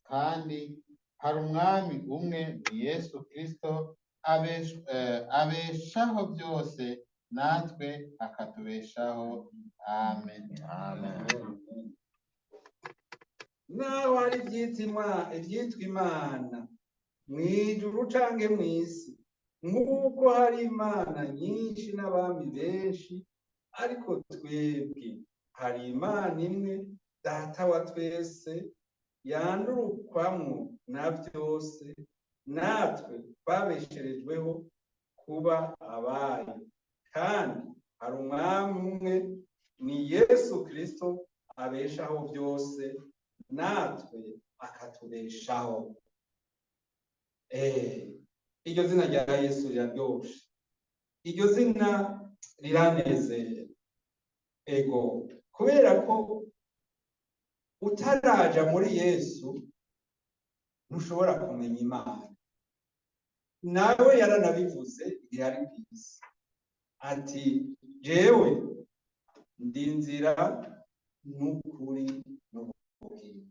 Kandi hari Umwami umwe, ni Yesu Kristo, abeshaho byose, natwe akatubeshaho. Amen. Amen. Naho hari ivyitwa Imana mw'ijuru canke mw'isi, nk'uko hari imana nyinshi n'abami benshi, ariko twebwe hari Imana imwe, Data wa twese, yandurukwamwo na vyose, natwe twabesherejweho kuba abayo. Kandi hari Umwami umwe, ni Yesu Kristo, abeshaho byose, natwe akatubeshaho. Iryo zina rya Yesu riraryoshe, iryo zina riranezera. Ego, kubera ko utaraja muri Yesu ntushobora kumenya Imana. Nawe yaranabivuze igihe ari kw'isi, ati jewe ndi inzira n'ukuri n'ubugingo,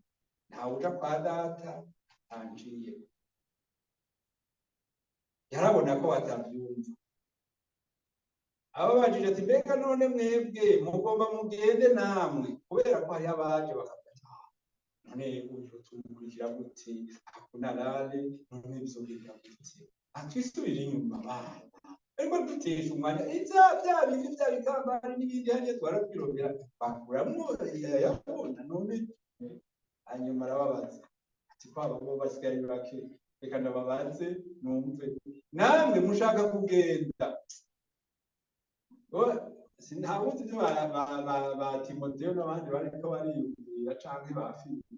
ntawuja kwa Data Anciye yarabona ko batabyumva. Ababajije ati mbega none mwebwe mugomba mugende namwe, kubera ko hariho abaje bakavuga ati none uyu tumukurikira gute, hakuna rale, none bizogenda gute, atwisubira inyuma bana ariko dutesha umwanya iza bya bindi bya bikambari n'ibindi hariya twaratwirondera bakuramwo yayabona none. Hanyuma arababaza ati kwaba bo basigaye bake, reka ndababaze numve namwe mushaka kugenda. Sinawuzi ibyo ba Timoteyo n'abandi bariko bariyumvira canke ba Filipo.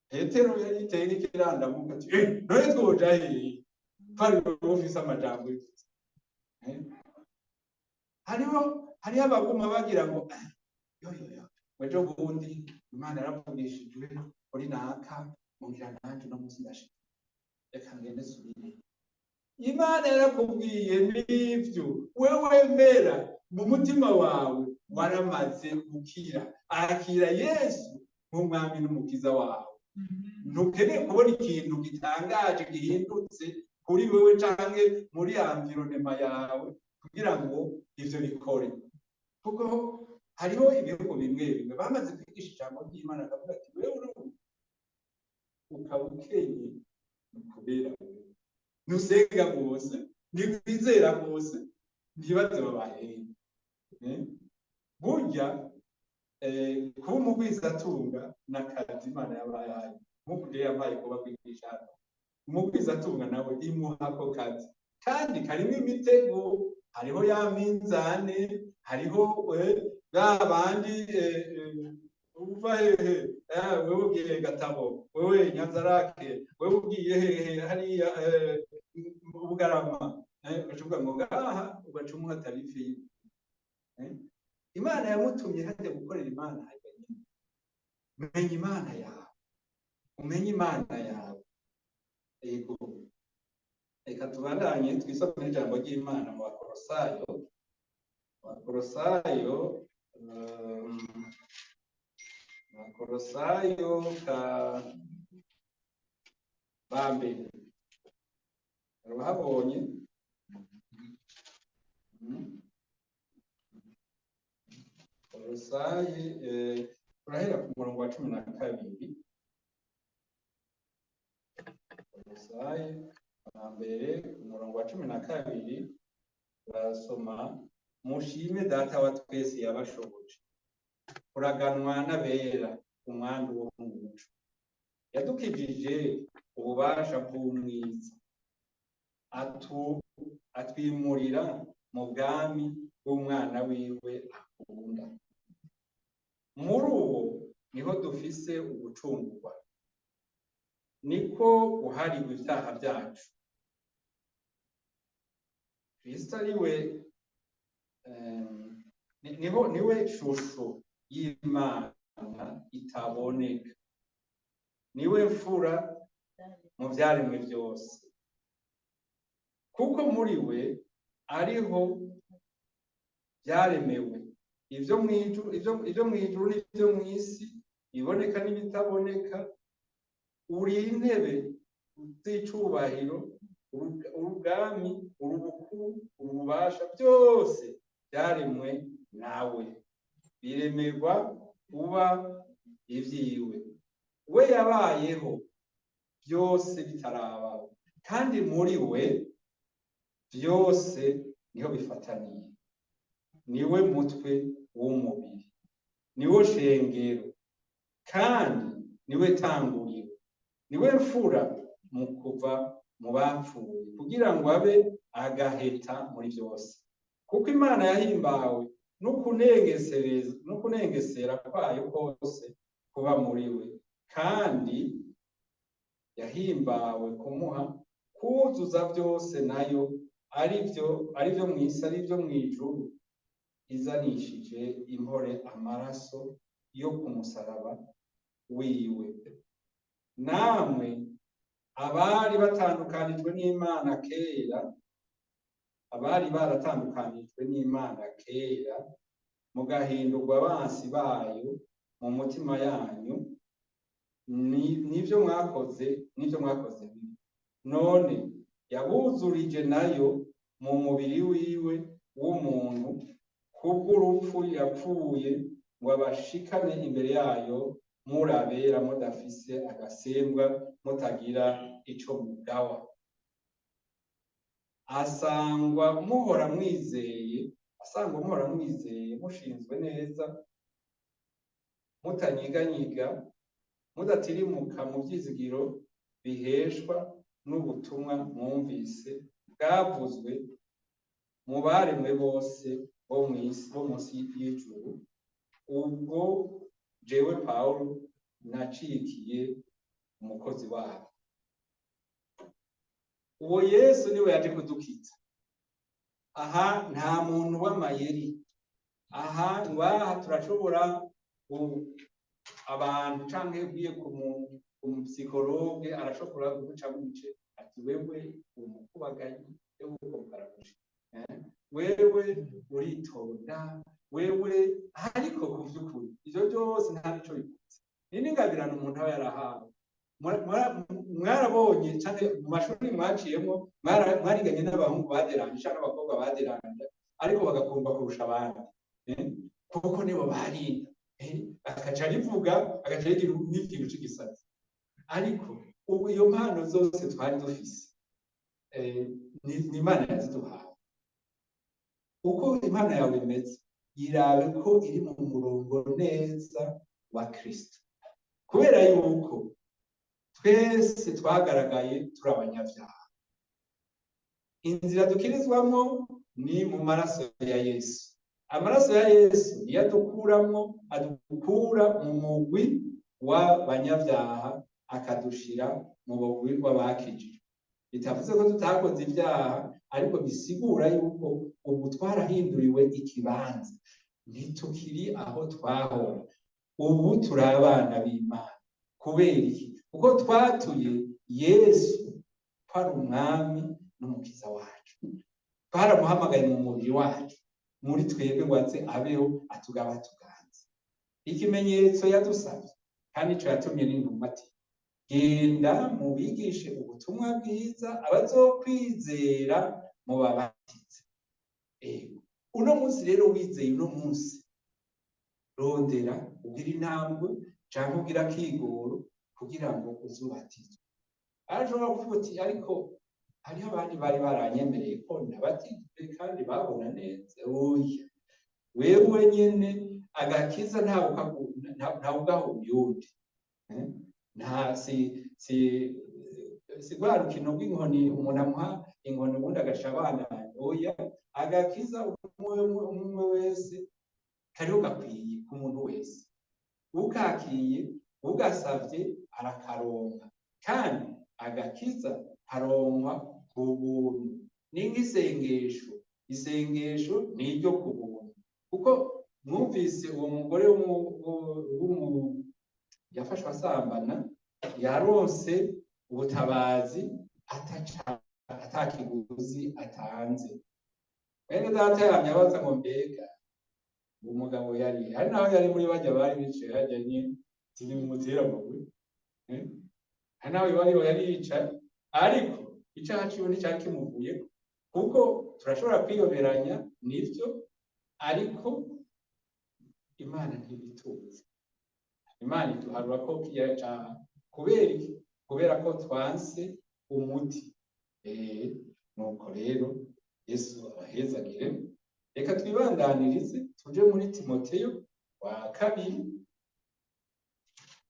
Petero yari yiteye nk'ikirandamuka ati none twoja hehe twari ufise amajambo. Hariho abaguma bagira ngo yo yo yo ejo bundi Imana yaravugishijwe kuri naka, mungira nanje no munsi ndashika, reka ngende subire. Imana yarakubwiye n'ivyo wewe mera mu mutima wawe waramaze gukira, akira Yesu nk'umwami n'umukiza wawe. Ntukeneye kubona ikintu gitangaje gihindutse kuri wewe canke muri environnement yawe kugira ngo ivyo bikore, kuko hariho ibihugu bimwe bimwe bamaze kwigisha ijambo ry'Imana akavuga ati wewe ukaba ukenye kubera wewe ntusenga rwose, ntiwizera rwose, ntibaze babaye. Burya kuba umugwizatunga n'akazi Imana yabaye, nk'uko rero yabaye kuba kwigisha hano, umugwizatunga nawe imuha ako kazi kandi karimo imitego, hariho ya minzane, hariho ba bandi uva hehe, wewe ugiye Gatabo, wewe Nyanzarake, wewe ugiye hehe hariya Bugarama, ugaca ngo ngaha ugaca umuha tarifi. Imana yamutumye hajya gukorera Imana hajya nyine. Menya Imana yawe, umenye Imana yawe. Yego, reka tubandanye twisomere ijambo ry'Imana mu Bakolosayo. Bakolosayo, Bakolosayo ka bambere urahabonye. Kolosayi, turahera ku murongo wa 12. Kolosayi bambere umurongo wa 12 turasoma: mushime Data wa twese yabashoboje kuraganwa n'abera umwandu wo mu muco, yadukijije ububasha bw'umwiza, atwimurira mu bwami bw'umwana wiwe akunda. Muri uwo niho dufise ugucungurwa, niko guharirwa ibyaha byacu. Kristo ariwe niho niwe shusho y'Imana itaboneka, niwe mfura mu byaremwe byose, kuko muri we ariho byaremewe ibyo mu ijuru n'ibyo mu isi, iboneka n'ibitaboneka. Uri intebe z'icubahiro, urubwami, urubukuru, urububasha, byose byaremwe nawe, biremerwa kuba ivyiwe. We yabayeho byose bitarabaho, kandi muri we byose niho bifataniye. Niwe mutwe w'umubiri, niwo shengero, kandi niwe tanguriro, niwe mfura mu kuva mu bapfuye, kugira ngo abe agaheta muri byose. Kuko Imana yahimbawe n'ukunengesera kwayo kose kuba muri we, kandi yahimbawe kumuha kuzuza byose nayo, aribyo mu isi, aribyo mu ijuru, izanishije impore amaraso yo ku musaraba wiwe. Namwe abari batandukanijwe n'Imana kera, abari baratandukanijwe n'Imana kera, mugahindurwa abansi bayo mu mutima yanyu Nivyo mwakoze, nivyo mwakoze bibi. None yabuzurije nayo mu mubiri wiwe w'umuntu kubw'urupfu yapfuye, ngo abashikane imbere yayo murabera, mudafise agasembwa, mutagira ico mugawa. Asangwa muhora mwizeye, asangwa muhora mwizeye, mushinzwe neza, mutanyiganyiga, mudatirimuka mu vyizigiro biheshwa n'ubutumwa mwumvise bwavuzwe mu baremwe bose bo mw'isi, bo munsi y'ijuru, ubwo jewe Pawulo nacikiye umukozi wabo. Uwo Yesu niwe yaje kudukiza. Aha nta muntu w'amayeri, aha ngaha turashobora abantu canke ugiye ku mupsychologue arashobora kugucamo ibice, ati wewe umukubaganyi, wewe ukomparabuje, wewe uritonda, wewe. Ariko ku vy'ukuri ivyo byose nta nico bivuze, ni n'ingabirano umuntu aba yarahawe. Mwarabonye canke mu mashuri mwaciyemo, mwariganye n'abahungu baderanje canke abakobwa baderanje, ariko bagakundwa kurusha abandi, kuko nibo barinda, akaca rivuga, agaca rigira n'ikintu c'igisatsi. Ariko ubu iyo mpano zose twari dufise, ni Imana yaziduhaye. Uko impano yawe imeze, irabe ko iri mu murongo neza wa Kristo, kubera yuko twese twagaragaye turi abanyabyaha. Inzira dukirizwamo ni mu maraso ya Yesu. Amaraso ya Yesu niyo adukuramwo, adukura mu mugwi w'abanyabyaha, akadushira mu mugwi w'abakijijwe. Bitavuze ko tutakoze ibyaha, ariko bisigura yuko ubu twarahinduriwe ikibanza, ntitukiri aho twahora, ubu turi abana b'Imana. Kubera iki? Kuko twatuye Yesu ko ari umwami n'umukiza wacu, twaramuhamagaye mu mubiri wacu, muri twebwe, ngo aze abeho, atugaba, atuganze. Ikimenyetso yadusabye kandi ico yatumye n'intumwa, ati genda mubigishe ubutumwa bwiza, abazokwizera mubabatize. Ego, uno munsi rero wizeye, uno munsi rondera ugira intambwe canke ugira akigoro kugira ngo uzubatizwe. Arashobora kuvuga uti ariko hariho abandi bari baranyemereye ko nabatijwe kandi babona neza. Oya, wewe nyene agakiza ntawe ugaha uyundi. Nta si rwa rukino rw'inkoni, umuntu amuha inkoni ubundi agaca abana. Oya, agakiza umwe wese kariho gakwiye ku muntu wese, ukakiye ugasavye arakaronka, kandi agakiza karonkwa ku buntu. Ni nk'isengesho, isengesho ni iryo ku buntu, kuko mwumvise uwo mugore yafashwe asambana, yaronse ubutabazi atakiguzi atanze. Mwene data yamye abaza ngo mbega uwo mugabo yari hari naho yari muri bajya bari bicaye hajya nyine, tinimutera amabuye, hari naho bari yari yicaye, ariko icaha ciwe nticyari kimuvuyeko, kuko turashobora kwiyoberanya nivyo, ariko Imana ntibituzi. Imana iduharura ko kiya caha. Kubera iki? Kubera ko twanse umuti. Nuko rero Yesu abahezagire. Reka twibandanirize tuje muri Timoteyo wa kabiri,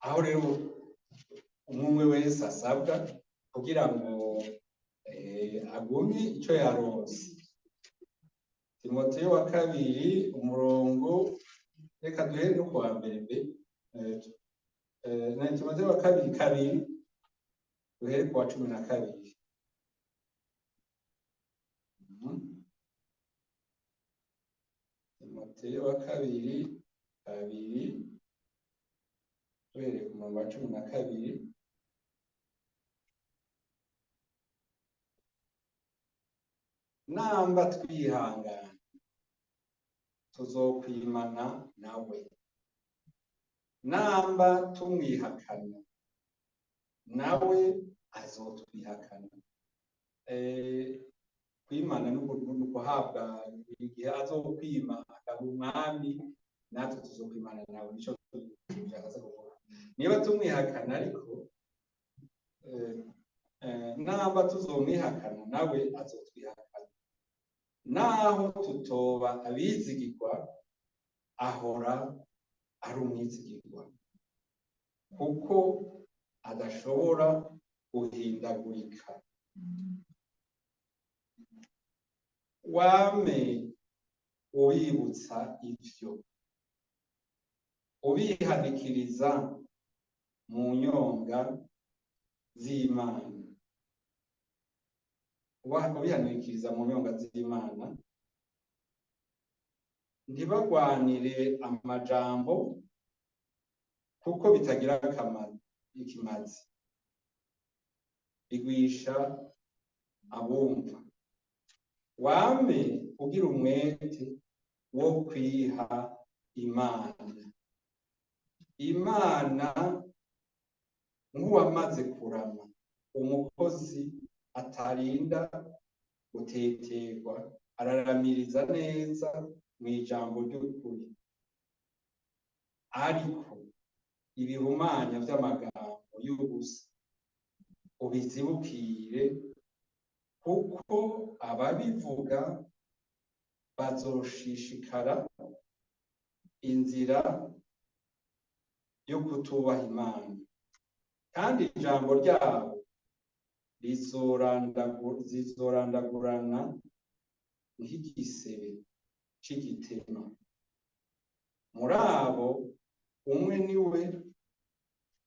aho rero umwe wese asabwa kugira ngo agumye ico yaronse. Timoteyo wa kabiri, umurongo, reka duhere no kuwa mbere mbe, na Timoteyo wa kabiri kabiri, duhere kuwa 12. Timoteyo wa kabiri kabiri, duhereye ku murongo wa 12. Namba twihangana tuzokwimana nawe, namba tumwihakana Nawe azotwihakana. Kwimana ni ukuhabwa igihe azokwima akaba umwami, natwe tuzokwimana nawe. Nico bishatse kuvuga. Niba tumwihakana ariko, namba tuzomwihakana, nawe azotwihakana. Naho tutoba abizigirwa, ahora ari umwizigirwa, kuko adashobora guhindagurika. Wame ubibutsa ivyo, ubihanikiriza mu nyonga z'Imana, ubihanikiriza mu nyonga z'Imana, ntibagwanire amajambo, kuko bitagira akamaro ikimazi, bigwisha abumva. Wame ugira umwete wo kwiha Imana, Imana nk'uwamaze kurama, umukozi atarinda guteterwa, araramiriza neza mu ijambo ry'ukuri. Ariko ibihumanya vy'amagambo y'ubusa ubizibukire, kuko ababivuga bazoshishikara inzira yo kutubaha Imana, kandi ijambo ryabo rizorandagurana nk'igisebe c'igitema. Muri abo umwe niwe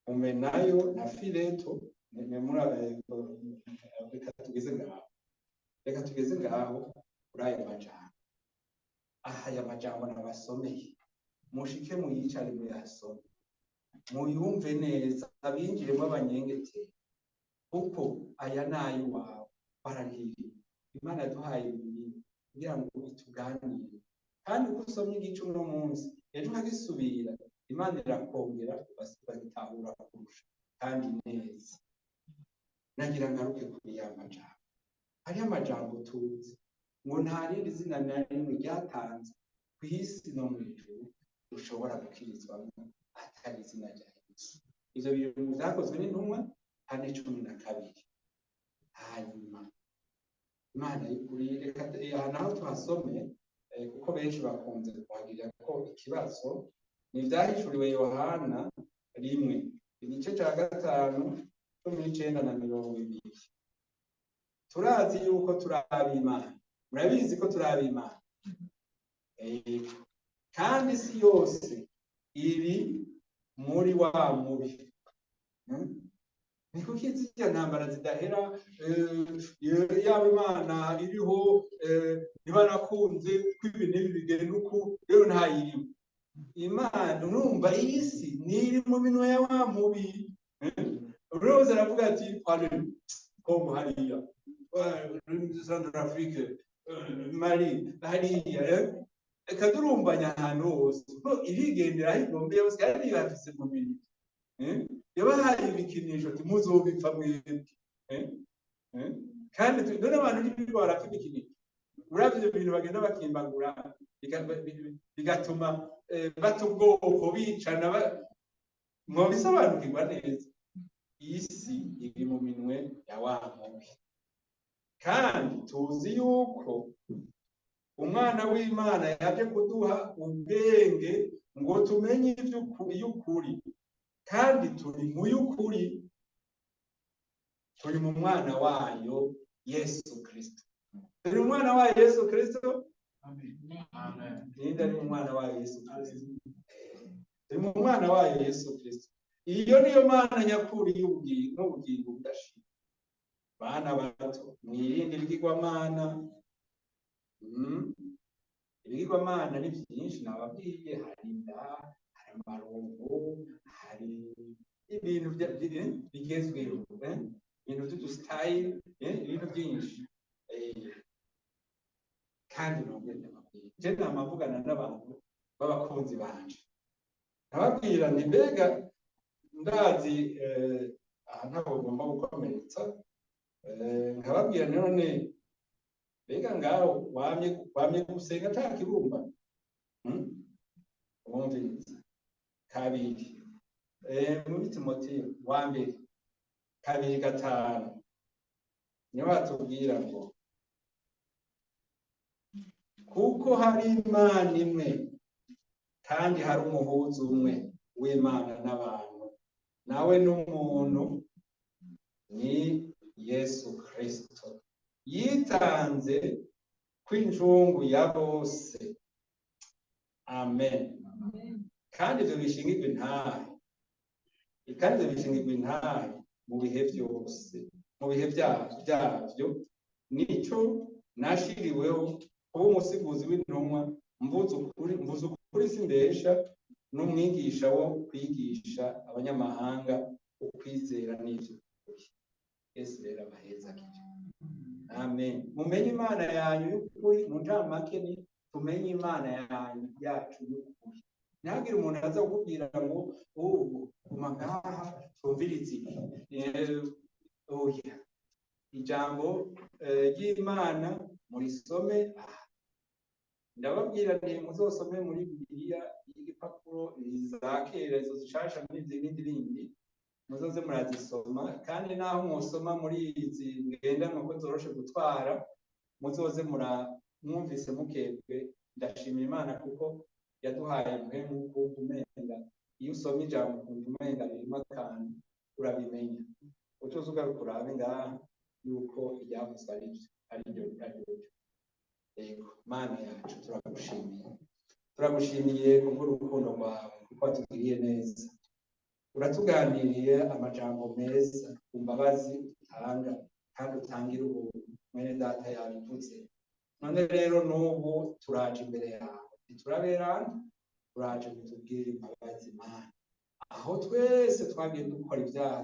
Humenayo na Fileto. Reka tugeze ngaho, reka tugeze ngaho kuri ayo majambo. Aha aya majambo nabasomeye, mushike muyicare, muyasome, muyumve neza, abinjiremo abanyengeteri, kuko aya ni ay'iwawe. Bararihiriye Imana yaduhaye Bibiliya kugira ngo ituganire, kandi uko usomye igice uno munsi, ejo ukagisubira, Imana irakongera ukagitahura kurusha kandi neza. Nagira ngaruke kuri ya majambo. Hariho amajambo tuzi ngo nta rindi zina na rimwe ryatanzwe ku isi no mu ijuru dushobora gukirizwamo atari izina rya Yesu. Ivyo bintu vyakozwe n'intumwa 4:12. Hanyuma Imana y'ukuri, reka aha naho tuhasome, kuko benshi bakunze kuhagirira ko ikibazo. Ni ivyahishuriwe Yohana 1, igice ca 5, 19 na 20. Turazi yuko turi ab'Imana. Murabizi ko turi ab'Imana. Kandi isi yose iri muri wa mubi. Ni kuki zirya ntambara zidahera? Yaba Imana iriho, ntibanakunze ko ibi n'ibi bigenda uku, rero ntayirimo Imana. Urumva iyi si niri mu minwe ya wa mubi. Rose aravuga ati: "Allez, Congo hariya, Centrafrique, Mali hariya, ekadurumbanya ahantu hose." Irigendera aho igombe yose, kandi ibafise mu minwe. Yabahaye ibikinisho ati: "Muzobipfa mwebwe." Kandi none abantu ntibirwa barapfa ibikinisho? Uravye ivyo bintu bagenda bakimbagura, bigatuma bata ubwoko, bicana, mwobisobanukirwa neza. Isi iri mu minwe ya wa mubi. Kandi tuzi yuko Umwana w'Imana yaje kuduha ubwenge ngo tumenye ivy'ukuri, kandi turi mu y'ukuri, turi mu Mwana wayo Yesu Kristo. Turi mu Mwana wayo Yesu Kristo. Ninde ari mu Mwana wayo Yesu Kristo? Turi mu Mwana wayo Yesu Kristo. Iyo niyo Mana nyakuri n'ubugingo budashira. Bana bato, mwirinde ibigirwamana. Ibigirwamana ni byinshi nababwiye: hari inda, hari amarongo, hari ibintu bigezweho, ibintu by'udusitayili, ibintu byinshi. Kandi nongere ndababwira, je namavugana n'abantu b'abakunzi banje, nababwira nti: "Mbega ndazi Aha ntabwo ugomba gukomeretsa. Nkababwira none mbega ngaho wamye gusenga ata kibumbano? Wumviriza kabiri, muri Timoteyo wa mbere 2:5 niho batubwira ngo kuko hari Imana imwe kandi hari umuhuza umwe w'Imana n'abantu, nawe n'umuntu ni Yesu Kristo, yitanze kw'injungu ya bose. Amen. Kandi ivyo bishingirwa intahe, kandi ivyo bishingirwa intahe mu bihe byose, mu bihe byavyo. Nico nashiriweho kuba umusiguzi w'intumwa, mvuze ukuri simbesha, n'umwigisha wo kwigisha abanyamahanga ukwizera n'ivy'ukuri. Yesu rero abahezagire. Amen. Mumenye Imana yanyu y'ukuri. Mu ncamake ni tumenye Imana yanyu yacu y'ukuri. Ntihagire umuntu aza kukubwira ngo ubu guma ngaha twumvirize ibi. Oya, ijambo ry'Imana murisome. Ndababwira nti muzosome muri Bibiliya y'igipapuro za kera, izo zishasha n'izindi bindi muzoze murazisoma. Kandi naho mwosoma muri izi ngendanwa ko zoroshe gutwara, muzoze mwumvise mukebwe. Ndashimira Imana kuko yaduhaye mpemu kumva umenga iyo usoma ijambo ukumva umenga ririmo akantu urabimenya, ucoza ugaruka urabe ngaha yuko iryavuzwe ari ryo. Yego Mana yacu, turagushimiye, turagushimiye kubw'urukundo rwawe, kuko watugiriye neza, uratuganiriye amajambo meza ku mbabazi utanga kandi utangira ubuntu. Mwene data yabivuze. None rero n'ubu turaje imbere yawe, ntituraberana, turaje kutubwira imbabazi Mana, aho twese twagiye dukora ibyaha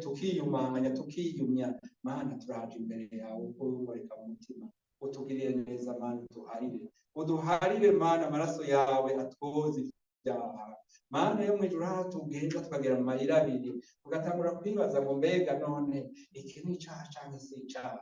tukiyumanganya tukiyumya. Mana turaje imbere yawe kuko wimurika mu mutima, utugiriye neza Mana, uduharire, uduharire Mana, amaraso yawe atwoze ibyaha. Mana yo mw'ijuru, aho tugenda tukagera mu mayira abiri tugatangura kwibaza ngo mbega none iki ni icaha canke si icaha?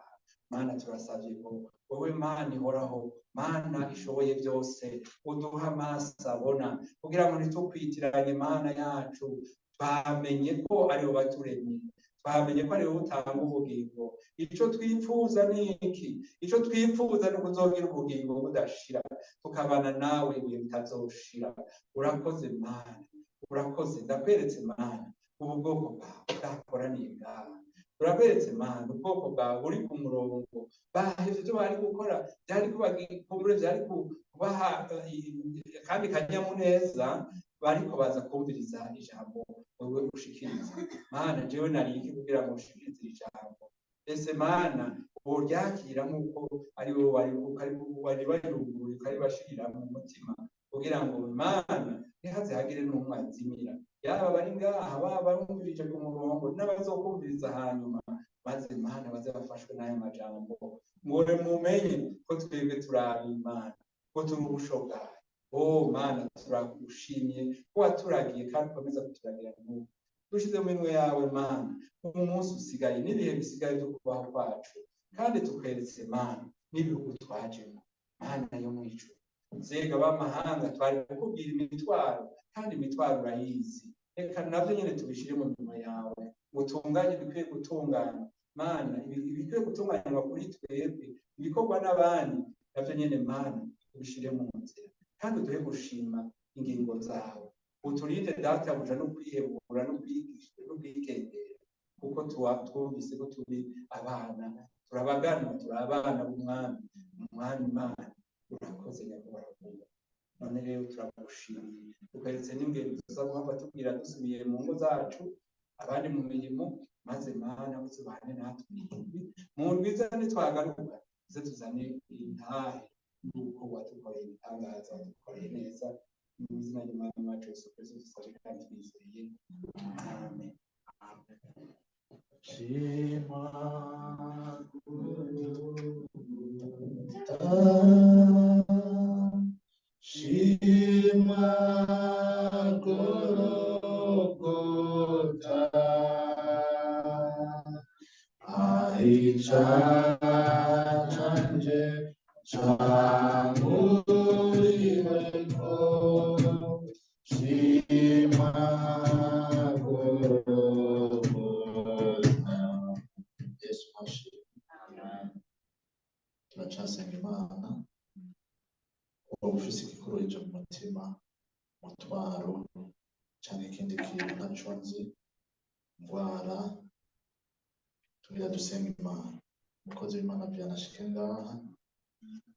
Mana turasavye ngo wowe Mana ihoraho, Mana ishoboye byose, uduha amaso abona kugira ngo ntitukwitiranye. Mana yacu, twamenye ko ari wowe waturemye, twamenye ko ari wowe utanga ubugingo. Ico twifuza ni iki? Ico twifuza ni ukuzogira ubugingo budashira, tukabana nawe ibihe bitazoshira. Urakoze Mana, urakoze. Ndakweretse Mana ubu bwoko bwawe bwakoraniye ngaha, turakweretse Mana ubwoko bwawe buri ku murongo, bahevye ivyo bari gukora, byari kubakumbure, byari kubaha kandi kanyamuneza, bariko baza kumviriza ijambo wewe ushikiriza. Mana jewe nari iki kugira ngo ushikirize ijambo? Ese Mana woryakira nk'uko ari wowe wari wayuguruye ukaribashirira mu mutima, kugira ngo Mana ntihaze hagire n'umwe azimira, yaba bari ngaha, baba bumvirije ku murongo n'abazokumviriza hanyuma, maze Mana baze bafashwe n'aya majambo, ngo mumenye ko twebwe turi Imana, ko turi ubusho bwawe. Oh Mana turagushimiye ko waturagiye kandi ukomeza kuturagira n'ubu. Dushize mu minwe yawe Mana umunsi usigaye n'ibihe bisigaye byo kubaho kwacu, kandi tukweretse Mana n'ibihugu twajemo. Mana yo mw'ijuru, nzega b'amahanga twari kukubwira imitwaro, kandi imitwaro urayizi. Reka navyo nyene tubishire mu minwe yawe, utunganye ibikwiye gutunganywa. Mana ibikwiye gutunganywa kuri twebwe, ibikorwa n'abandi navyo nyene Mana tubishire mu nzira, kandi uduhe gushima ingingo zawe. Uturinde databuja no kwihebura no kwigendera, kuko twumvise ko turi abana, turabaganwa, turi abana b'umwami, umwami Imana. Urakoze nyakubahwa. None rero turagushimiye, tukweretse n'ingendo tuza guhava tubwira dusubiye mu ngo zacu, abandi mu mirimo, maze Mana uzubane natwe mu ndwi iza nitwagaruka, tuze tuzane intahe yuko wadukoreye ibitangaza, wadukoreye neza. Mu izina ry'Umwami wacu Yesu Kristo dusabye kandi twizeye. Amen. Shima Shima Golgotha, Icaha canje canguriweko, shima Golgotha. Yesu ashimwe. Turacasenga Imana. Uba ufise igikuruhije mu mutima, umutwaro canke ikindi kintu ntaco nzi, ingwara, tugira dusenga Imana. Umukozi w'Imana Vianney ashike ngaha,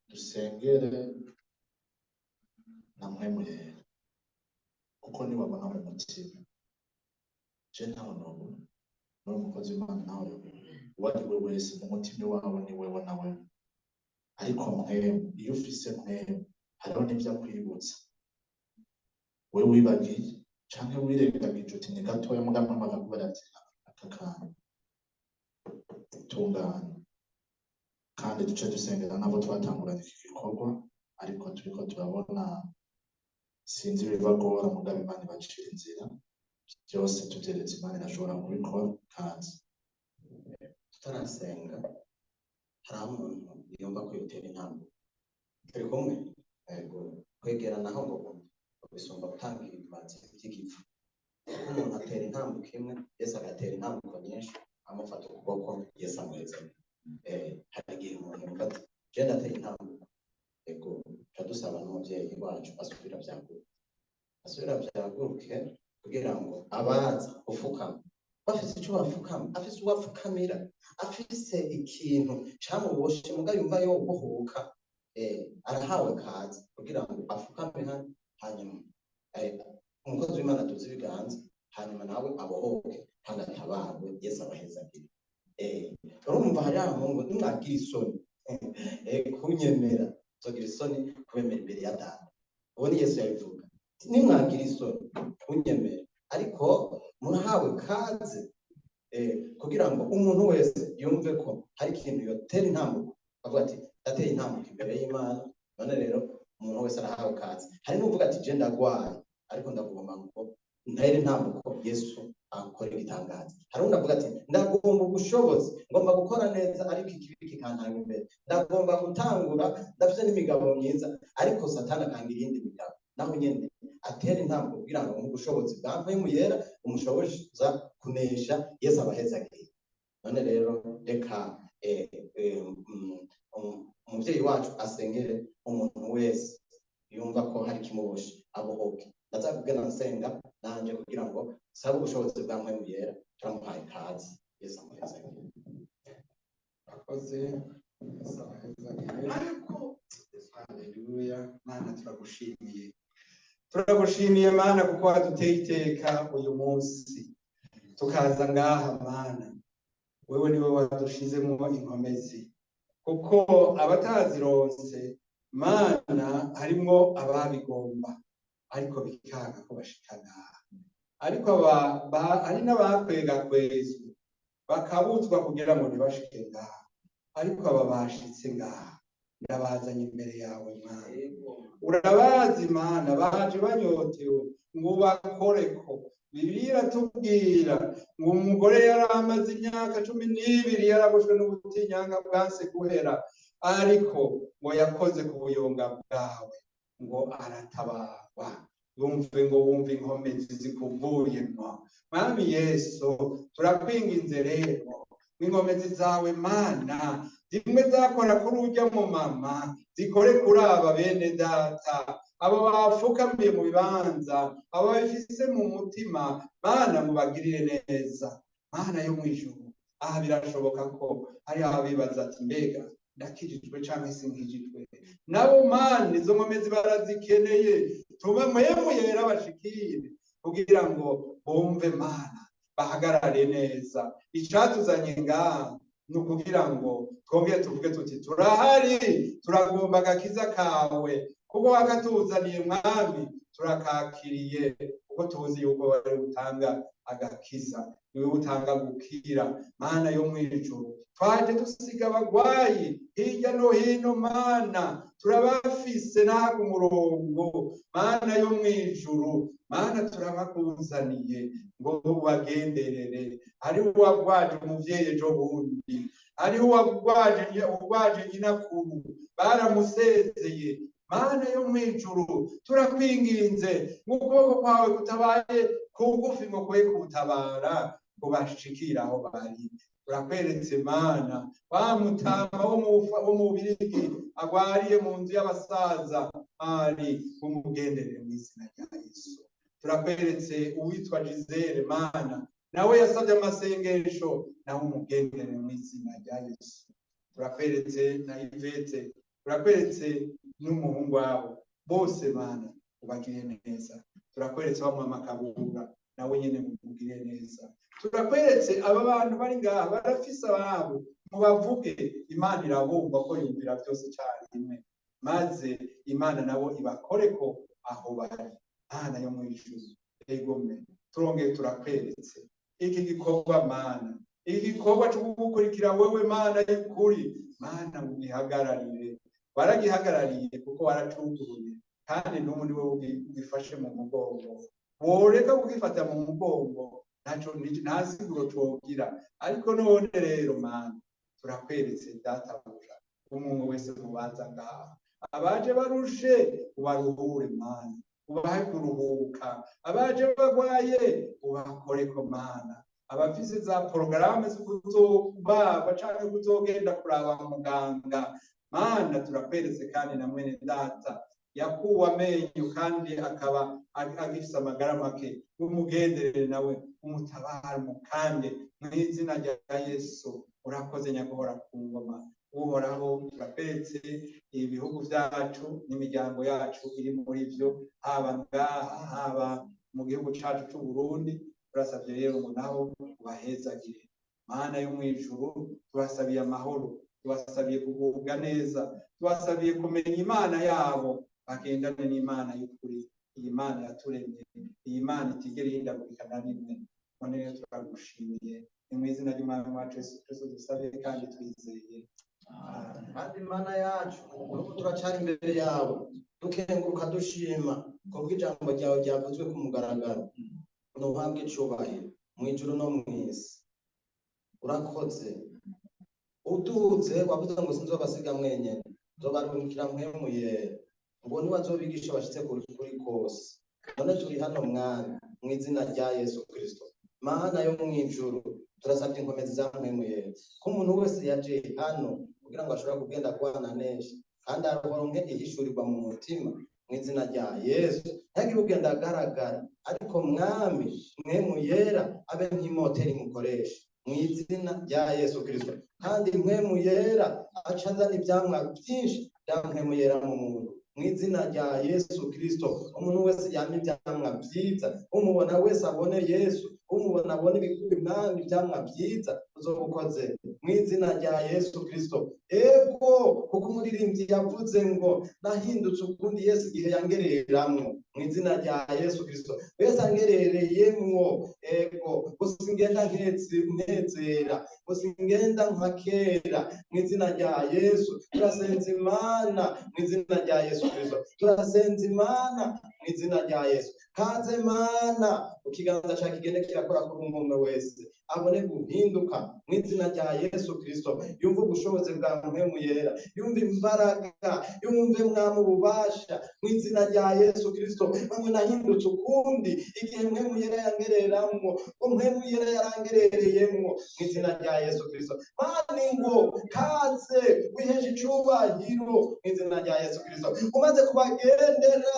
dusengere na Mpwemu Yera, kuko niwabona mu mutima, je ntaho nobona, n'uwo mukozi w'Imana ntaho yobona, uwo ari we wese mu mutima iwawe ni wewe na wewe. Ariko Mpwemu, iyo ufise Mpwemu, hariho n'ivyo akwibutsa wewe wibagiye canke wirengagije uti ni gatoya, mugabo Mpwemu akakubwira ati aka kantu tungana. Kandi duce dusengera nabo twatanguranye iki gikorwa, ariko turiko turabona sinzi ibibagora, mugabo Imana ibacira inzira. Byose tuvyeretse Imana, irashobora kubikora. Kazi. Tutarasenga, hari aho umuntu yumva ko yotera intambwe. Turi kumwe? Yego. Kwegera naho ngo bisumba gutanga ibimazi by'igifu, kuko umuntu atera intambuko imwe, Yesu agatera intambuko nyinshi amufata ukuboko. Yesu amuheza. Hari igihe umuntu yumva ati je ndatera intambuko. Yego, tuca dusaba n'umuvyeyi wacu asubira vyaguruke, asubira vyaguruke, kugira ngo abaza gufukama bafise ico bafukama, afise uwapfukamira, afise ikintu camuboshe muga yumva yobohoka, arahawe kaze kugira ngo afukame hano, hanyuma umukozi w'Imana aduze ibiganza, hanyuma nawe abohoke kandi atabarwe. Yesu abahezagire. Urumva hari ngo nimwagira isoni kunyemera, tugira isoni kubemera imbere ya Data. Uwo ni Yesu yabivuga, nimwagira isoni kunyemera, ariko murahawe kaze kugira ngo umuntu wese yumve ko hari ikintu yotera intambuko, avuga ati ndateye intambuko imbere y'Imana. None rero umuntu wese arahawe kaze. Hari n'uvuga ati je ndagwaye, ariko ndagomba ngo ntere intambuko, Yesu akora igitangaza. Hari undi avuga ati ndagomba ubushobozi, ngomba gukora neza, ariko ikibi kikantanga imbere. Ndagomba gutangura, ndafite n'imigabo myiza, ariko Satani akanga iyindi migabo. Naho nyene atera intambuko kugira ngo mu bushobozi bwa Mpwemu Yera umushoboza kunesha. Yesu abahezagiye. None rero reka umuvyeyi wacu asengere umuntu wese yumva ko hari kimuboshe, abohoke. Ndaza kugenda nsenga nanje kugira ngo sabe ubushobozi bwa Mpwemu Yera. Turamuhaye kaze. Yesu amuhezagire. Akoze. Yesu abahezagire. Haleluya. Mana, turagushimiye, turagushimiye Mana, kuko waduteye iteka uyu munsi tukaza ngaha. Mana, wewe niwe wadushizemo inkomezi, kuko abatazironse, Mana, harimwo ababigomba ariko bikanga ko bashika ngaha, ariko hari n'abakwegakwezwe bakabuzwa kugira ngo ntibashike ngaha, ariko aba bashitse ngaha ndabazanye imbere yawe, Mana. Urabazi, Mana, baje banyotewe ngo ubakoreko. Bibiliya iratubwira ngo umugore yari amaze imyaka 12 yaraboshwe n'ubutinyanga bwanse guhera, ariko ngo yakoze ku buyonga bwawe ngo aratabarwa. Bumve ngo wumve inkomezi zikuvuyemo. Mwami Yesu, turakwinginze rero inkomezi zawe, Mana, zimwe zakora kuri urya mu mama zikore kuri aba bene data, abo bafukamiye mu bibanza, abo babifise mu mutima. Mana, mubagirire neza. Mana yo mw'ijuru, aha birashoboka ko hari abibaza ati mbega ndakijijwe canke sinkijijwe? Nabo, Mana, izo nkomezi barazikeneye. Tube Mpwemu Yera bashikire kugira ngo bumve, Mana, bahagarare neza. Icatuzanye ngaha ni ukugira ngo twongere tuvuge tuti turahari, turagomba agakiza kawe, kuko wakatuzaniye, Mwami, turakakiriye, kuko tuzi yuko wari utanga agakiza, niwe utanga gukira. Mana yo mw'ijuru, twaje dusiga abagwayi hirya no hino. Mana, turabafise n'aha ku murongo. Mana yo mw'ijuru, Mana, turabakuzaniye ngo ubagenderere. Hari uwagwaje umuvyeyi ejo bundi. Hariho uwagwaje nyinakuru, baramusezeye. Mana yo mw'ijuru, turakwinginze ngo ukuboko kwawe kutabaye kugufi ngo kwe kutabara, ngo bashikire aho bari. Turakweretse Mana wa mutama wo mu Bubirigi agwariye mu nzu y'abasaza, ari umugenderere mu izina rya Yesu. Turakweretse uwitwa Gisele, Mana, nawe yasabye amasengesho, nawe umugenderere mu izina rya Yesu. Turakweretse na Ivete, turakweretse n'umuhungu wabo bose, Mana, ubagirire neza. Turakweretse wa mama Kabura, nawe nyene mugirire neza. Turakweretse aba bantu bari ngaha barafise ababo, mubavuge, Imana irabumva ko yumvira byose icyarimwe, maze Imana nabo ibakoreko aho bari. Mana yo mw'ijuru, egome turongeye turakweretse iki gikorwa, Mana, iki gikorwa cyo kugukurikira wewe, Mana y'ukuri. Mana, ugihagararire, waragihagarariye kuko waracuguruye, kandi n'ubu ni wowe ugifashe mu mugongo. Woreka kugifata mu mugongo, ntaco nta siguro cogira. Ariko none rero, Mana, turakweretse databuja umuntu wese mubanza ngaha, abaje barushe ubaruhure, Mana, ubahe kuruhuka, abaje bagwaye ubakoreko, Mana, abafise za porogaramu zo kuzobagwa canke kuzogenda kuraba muganga, Mana, turakweretse kandi na mwene data yakuwe amenyo kandi akaba agifise amagara make, umugenderere nawe, umutabare, umukande mu izina rya Yesu. Urakoze nyaguhora ku ngoma Uhoraho. Turakweretse ibihugu vyacu n'imiryango yacu iri muri vyo, haba ngaha, haba mu gihugu cacu c'u Burundi. Turasavye rero ngo naho ubahezagire. Mana yo mw'ijuru, tubasabiye amahoro, tubasabiye kugubwa neza, tubasabiye kumenya Imana yabo, bagendane n'Imana y'ukuri, iyi Mana yaturemye, iyi Mana itigera ihindagurika na rimwe. None rero turagushimiye, ni mu izina ry'Umwami wacu Yesu Kristo dusabye kandi twizeye. Amen. Kandi Mana yacu, n'ubu turacari imbere yawe dukenguruka, dushima kubw'ijambo ryawe ryavuzwe ku mugaragaro. Ntuhabwe icubahiro mu ijuru no mu isi. Urakoze. Uduze wavuze ngo sinzobasiga mwenyene, nzobarungikira Mpwemu Yera, ngo niwe azobigisha bashitse kuri kose. None turi hano, Mwami, mu izina rya Yesu Kristo. Mana yo mu ijuru, turasabye inkomezi za Mpwemu Yera ko umuntu wese yaje hano kugira ngo ashobore kugenda kubana neza kandi aronke ihishurirwa mu mutima mu izina rya Yesu. Ntagire ugenda agaragara, ariko Mwami, Mpwemu Yera abe nk'imoteri mukoresha mu izina rya Yesu Kristo. Kandi Mpwemu Yera aca azana ivyamwa byinshi bya Mpwemu Yera mu muntu mu izina rya Yesu Kristo. Umuntu wese yama ivyamwa vyiza, umubona wese abone Yesu, umubona abone ibikuri. Mwami, ivyamwa vyiza uzoba ukoze mu izina rya Yesu Kristo. Ego, kuko umuririmbyi yavuze ngo nahindutse ukundi Yesu igihe yangereramwo mu izina rya Yesu Kristo. Yesu angerereyemwo, ego, gusa ngenda nkezera, gusa ngenda nka kera mu izina rya Yesu. Turasenza Imana mu izina rya Yesu Kristo, turasenza Imana mu izina rya Yesu. Kaze Mana, ikiganza cyawe kigende kirakora kuri umwe wese, abone guhinduka mu izina rya Yesu Kristo. Yumve ubushobozi bwa Mpwemu Yera, yumve imbaraga, yumve Mwami ububasha mu izina rya Yesu Kristo. Bamwe nahindutse ukundi igihe Mpwemu Yera yangereramwo, ngo Mpwemu Yera yarangerereyemwo mu izina rya Yesu Kristo. Mana, ngo kaze wiheshe icubahiro mu izina rya Yesu Kristo. Umaze kubagendera,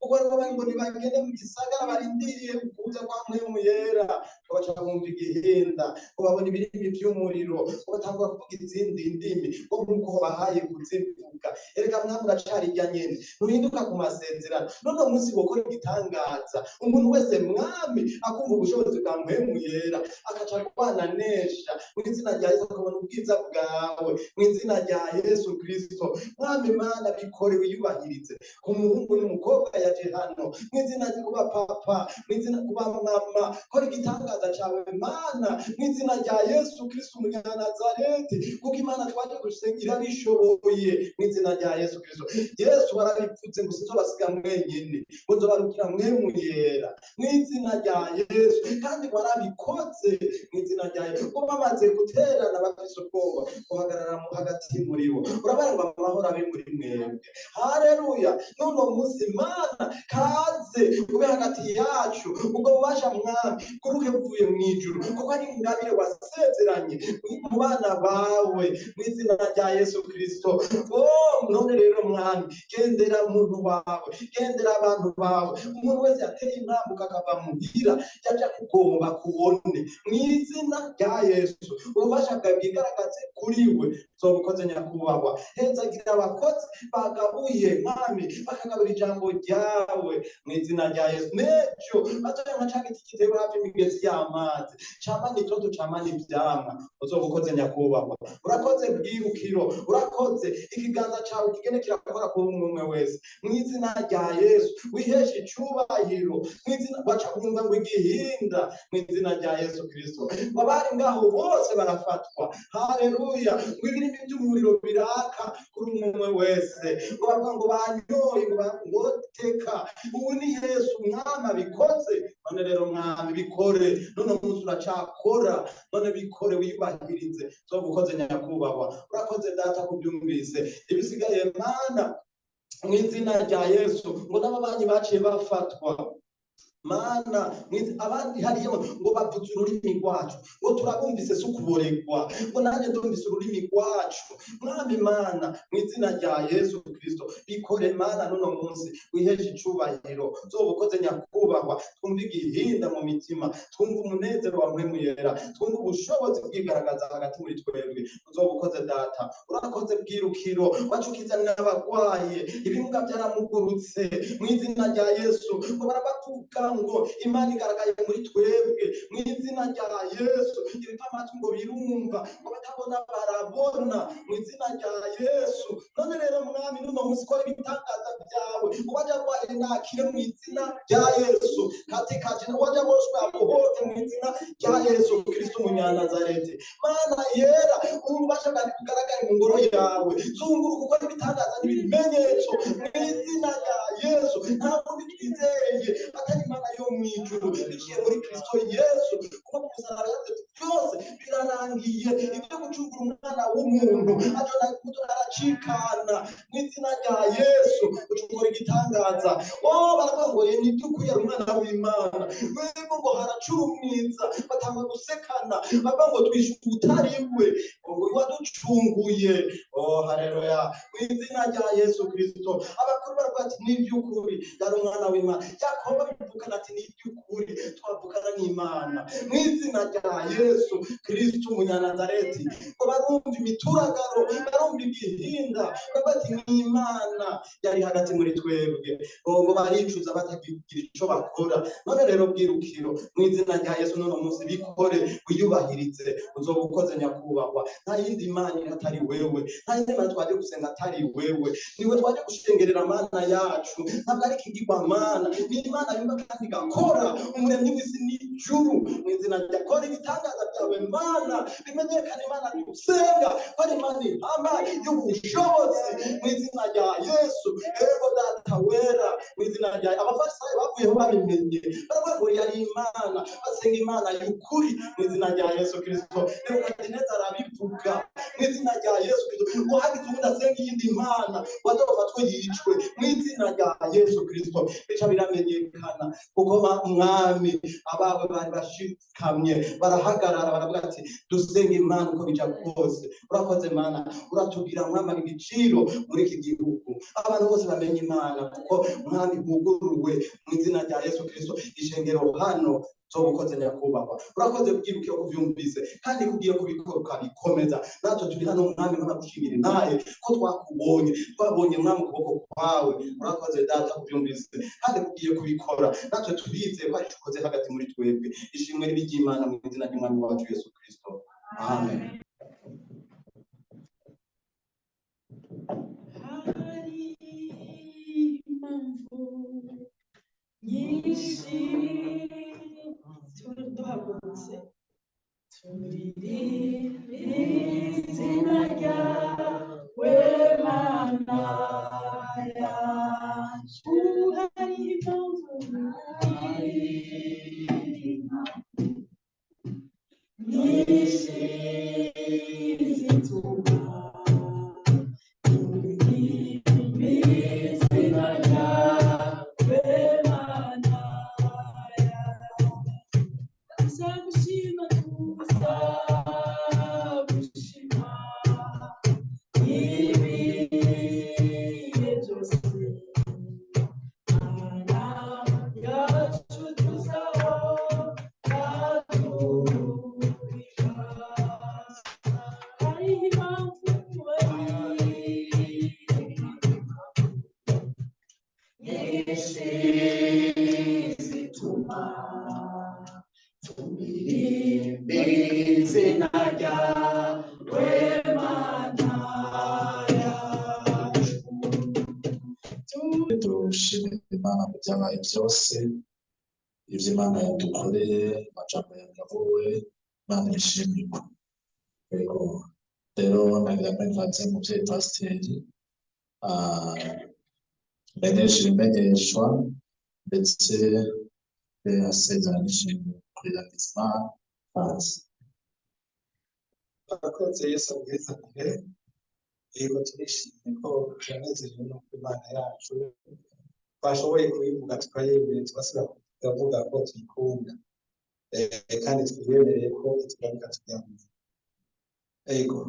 kuko bari ngo nibagende mu gisagara barindiriye kuza kwa Mpwemu Yera, baca bumva igihinda, ngo babona ibirimi vy'umuriro, ngo batangura kuvuga izindi ndimi, ngo nk'uko bahaye kuzivuga. Erega Mwami, uracari irya nyene, ntuhinduka ku masezerano. None umunsi wokora igitangaza, umuntu wese, Mwami, akumva ubushobozi bwa Mpwemu Yera, akaca arwananesha mu izina rya Yesu, akabona ubwiza bwawe mu izina rya Yesu Kristo. Mwami Mana, bikore, wiyubahirize ku muhungu n'umukobwa yaje hano mu izina ryo kuba papa, mu izina kuba mama. Kora igitangaza cawe, Mana, mu izina rya Yesu Kristo umunyanazareti. Umunyanazareti, kuko Imana twaje gusenga irabishoboye mu izina rya Yesu Kristo. Yesu warabipfutse ngo sinzobasiga mwenyine, ngo nzobarukira mwe muyera mu izina rya Yesu, kandi warabikoze mu izina rya Yesu. Kuko bamaze guterana bafise ubwoba, uhagarara hagati muri bo, urabara ngo amahoro abe muri mwebwe. Haleluya! N'uno munsi Mana kaze ube hagati yacu, ubwo bubasha Mwami kuruke buvuye mu ijuru, kuko ari ingabire wasezeranye mu bana bawe mu izina rya Yesu Kristo. Oh, none rero Mwami, gendera umuntu wawe, gendera abantu bawe. Umuntu wese yateye intambuko akava muhira yaja kugomba kubone mu izina rya Yesu, ububasha bwawe bwigaragaze kuri we. Uzobukoze nyakubahwa, hezagira abakozi bagabuye Mwami, bakagabura ijambo ryawe mu izina rya Yesu. N'ejo bazoya nka ca giti gitewe hafi y'imigezi y'amazi, camana itoto, camana ivyamwa. Uzobukoze nyakubahwa, urakoze bwirukiro, urakoze. Ikiganza cawe kigende kirakora kuri umwe umwe wese mu izina rya Yesu. Wiheshe icubahiro mu izina, baca kumva ngo igihinda mu izina rya Yesu Kristo. Ngo abari ngaho bose barafatwa. Haleluya! Ngo ibirimi by'umuriro biraka kuri umwe umwe wese, ngo bavuga ngo banyoye, ngo ngo teka ubu ni Yesu Mwami abikoze. None rero Mwami bikore, none umunsi uracakora, none bikore wiyubahirize. Uzobukoze nyakubahwa, urakoze Data kubyumvise. Ibisigaye Mana mu izina rya Yesu, ngo n'ababanyi baciye bafatwa Mana, abandi hariyo ngo bavuze ururimi rwacu, ngo turabumvise si ukuboregwa, ngo nanjye ndumvise ururimi rwacu. Mwami Mana mu izina rya Yesu Kristo, bikore Mana n'uno munsi, wiheshe icubahiro. Uzobukoze nyakubahwa, twumve igihinda mu mitima, twumve umunezero wa Mpwemu Yera, twumve ubushobozi bwigaragaza hagati muri twebwe. Uzobukoze Data, urakoze bwirukiro, wacukiza n'abagwaye, ibimuga byaramugurutse mu izina rya Yesu, ngo barabavuga ngo Imana igaragaye muri twebwe mu izina rya Yesu. Ibipfamatwi ngo birumva, ngo batabona barabona mu izina rya Yesu. None rero Mwami, n'uno munsi kora ibitangaza byawe, uwajya arwaye nakire mu izina rya Yesu, katika jina, uwajya aboshwe abohoke mu izina rya Yesu Kristo Umunyanazareti. Mana yera, ububasha bwawe bugaragare mu ngoro yawe, zunguruka ukora ibitangaza n'ibimenyetso mu izina rya Yesu. Nta wundi twizeye atari Imana yo mu ijuru, biciye muri Kristo Yesu, kuko ku musaraba yavuze byose birarangiye. Ibyo gucungura umwana w'umuntu ajona aracikana mu izina rya Yesu, ucungura igitangaza. Oh, baravuga ngo ye ni by'ukuri yari umwana w'Imana. Mwebwe ngo haracurumwiza, batanga gusekana, bavuga ngo twishe utari we, ngo waducunguye. Oh, haleluya! Mu izina rya Yesu Kristo, abakuru baravuga ati ni iby'ukuri yari umwana w'Imana. Yakobo bivukana ati ni iby'ukuri twavukana n'Imana mu izina rya Yesu Kristo Umunyanazareti. Ngo barumva imituragaro, barumva igihinda, bavuga ati ni Imana yari hagati muri twebwe. Oh, ngo baricuza batagira ico bakora. None rero bwirukiro mu izina rya Yesu, none munsi bikore, wiyubahirize. Uzoba ukoze nyakubahwa. Nta yindi Mana atari wewe, nta yindi Mana twaje gusenga atari wewe, niwe twaje gushengerera Mana yacu. Ntabwo ari ikigirwamana, ni Imana yumva kandi igakora, umuremyi w'isi n'ijuru. Mu izina rya, kora ibitangaza byawe Mana, bimenyekane Imana dusenga ko ari Imana ihambaye y'ubushobozi mu izina rya Yesu. Ego Data wera, mu izina rya, abafarisayo bavuyeho babimenye, baravuga ngo yari Imana, basenga Imana y'ukuri mu izina rya Yesu Kristo. Nebukadineza arabivuga mu izina rya Yesu Kristo, ngo hagize uwundi asenga iyindi mana wazofatwe yicwe mu izina rya Yesu Kristo. Bica biramenyekana, kuko Mwami abawe bari bashikamye, barahagarara baravuga ati dusenga Imana uko bija kose. Urakoze Mana, uratubwira Mwami igiciro muri iki gihugu, abantu bose bamenye Imana, kuko Mwami huguruwe mu izina rya Yesu Kristo ishengero hano. Uzobukoze nyakubahwa, urakoze bwibuke ko uvyumvise kandi kugiye kubikora ukabikomeza. Natwe turi hano Mwami nk'abagushimira naye ko twakubonye, twabonye Mwami ukuboko kwawe. Urakoze Data kubyumvise kandi kugiye kubikora, natwe turizeye ko arico ukoze hagati muri twebwe. Ishimwe ribe iry'Imana mu izina ry'Umwami wacu Yesu Kristo, amen. Hari impamvu nyinshi tuba duhagurutse. Turirimbe izina ryawe Mana yacu. Hari impamvu, nyinshi zituma turirimba izina ryawe Mana yacu. Tuzagushima, tuzagushima ibihe byose, Mana yacu, tuzahora tuguhimbaza. Hariho impamvu, nyinshi zituma turirimba izina ryawe Mana yacu. Dushimira Imana mu byabaye byose, ibyo Imana yadukoreye, amajambo yagabuwe, Imana ibishimirwe. Yego, rero nagira ngo mvanze umuvyeyi pasiteri menyesha ibimenyeshwa, ndetse asezera n'ishimwe kurirangiza Imana hanze. Abakozi, Yesu abwizanire. Yego, turishimye ko turanezerewe n'uko Imana yacu twashoboye kubivuga, tukayemera, tugasubira tukavuga ko tuyikunda. Kandi twiyemereye ko itugaruka turyamye. Yego,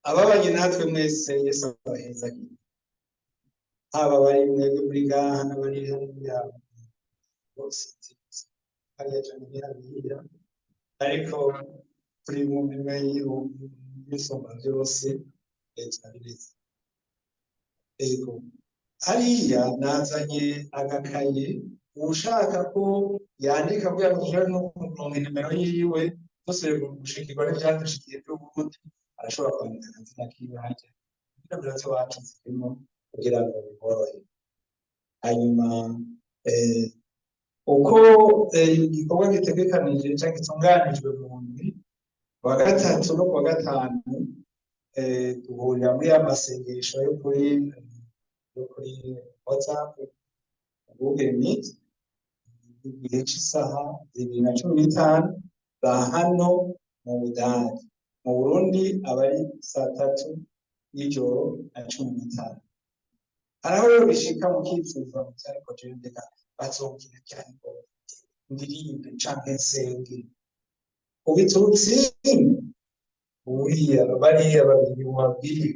ababanye natwe mwese, Yesu abahezagire, haba abari mwebwe muri ngaha n'abari hariya bose, hariya canke hariya, ariko turi mu minwe y'Isumba byose, turabiretse. Yego, hariya nazanye agakaye, ushaka ko yandika kugira ngo dushobore no kuronka inimero yiwe, dusubiye gushikirwa n'ivyadushikiye by'ubundi, arashobora kwandika akazina kiwe harya, inomero z'iwacu zirimo kugira ngo biborohere. Hanyuma uko igikorwa gitegekanije canke gitunganijwe mu ndwi, kuwa gatatu no kuwa gatanu duhurira muri ya masengesho yo kuri WhatsApp, Google Meet, igihe c'isaha 2:15 za hano mu Budage. Mu Burundi aba ari saa tatu y'ijoro na 15. Haraho rero bishika mukifuza muti: "Ariko jewe mbega bazobwira ryari ngo ndirimbe canke nsenge?" Ubitutsi buriya bariya babiri mubabwiye,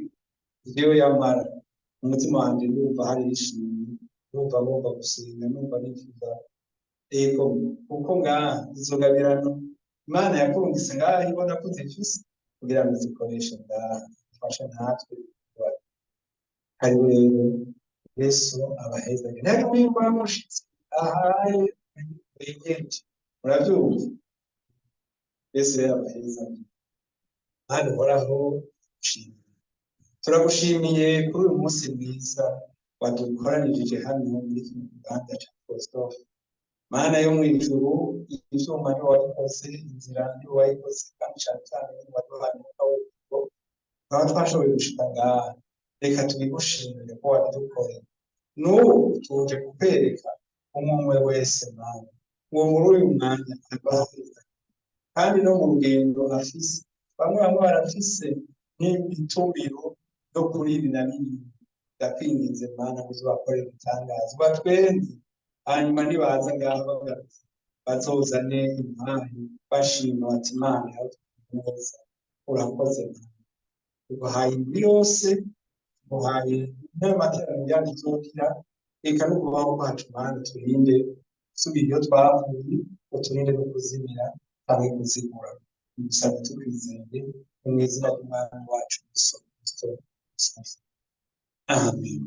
jewe yamara umutima wanje ndumva hari ishimwe, ndumva ngomba gusenga, ndumva nifuza. Ego, kuko ngaha izo ngabirano Imana yakungise ngaha ibona ko uzifise kugira ngo uzikoreshe ngaha, ifashe natwe. Hariho rero, Yesu abahezage. Ntihagire mushitsi ahaye wegeje, muravyumva. Yesu rero abahezage. Mana uhoraho, turagushimiye kuri uyu munsi mwiza wadukoranirije hano muri kino kibanza ca Christophe. Mana yo mw'ijuru, ivyuma niwe wabikoze, inzira niwe wayikoze, kandi cane cane niwe waduhaye umwuka w'ubugingo, tukaba twashoboye gushika ngaha. Reka tubigushimire ko wabidukoreye. N'ubu tuje kukwereka umwe umwe wese, Mana, ngo muri uyu mwanya abaheza, kandi no mu rugendo afise. Bamwe bamwe barafise n'imitumiro yo kuri ibi na biriya. Ndakwinginze Mana ngo uzobakorere ibitangaza, ubatwenze, hanyuma nibaza ngaha bagarutse bazozane impano, bashima bati: "Imana yaratugiriye neza, urakoze Mana." Tuguhaye indwi yose, tuguhaye n'amateraniro yandi tuzogira, reka no kubaho kwacu. Mana, turinde gusubira iyo twavuye, uturinde no kuzimira canke kuzibura. Tugusabye tukwizeye, mu izina ry'Umwami wacu Yesu Kristo. Amen.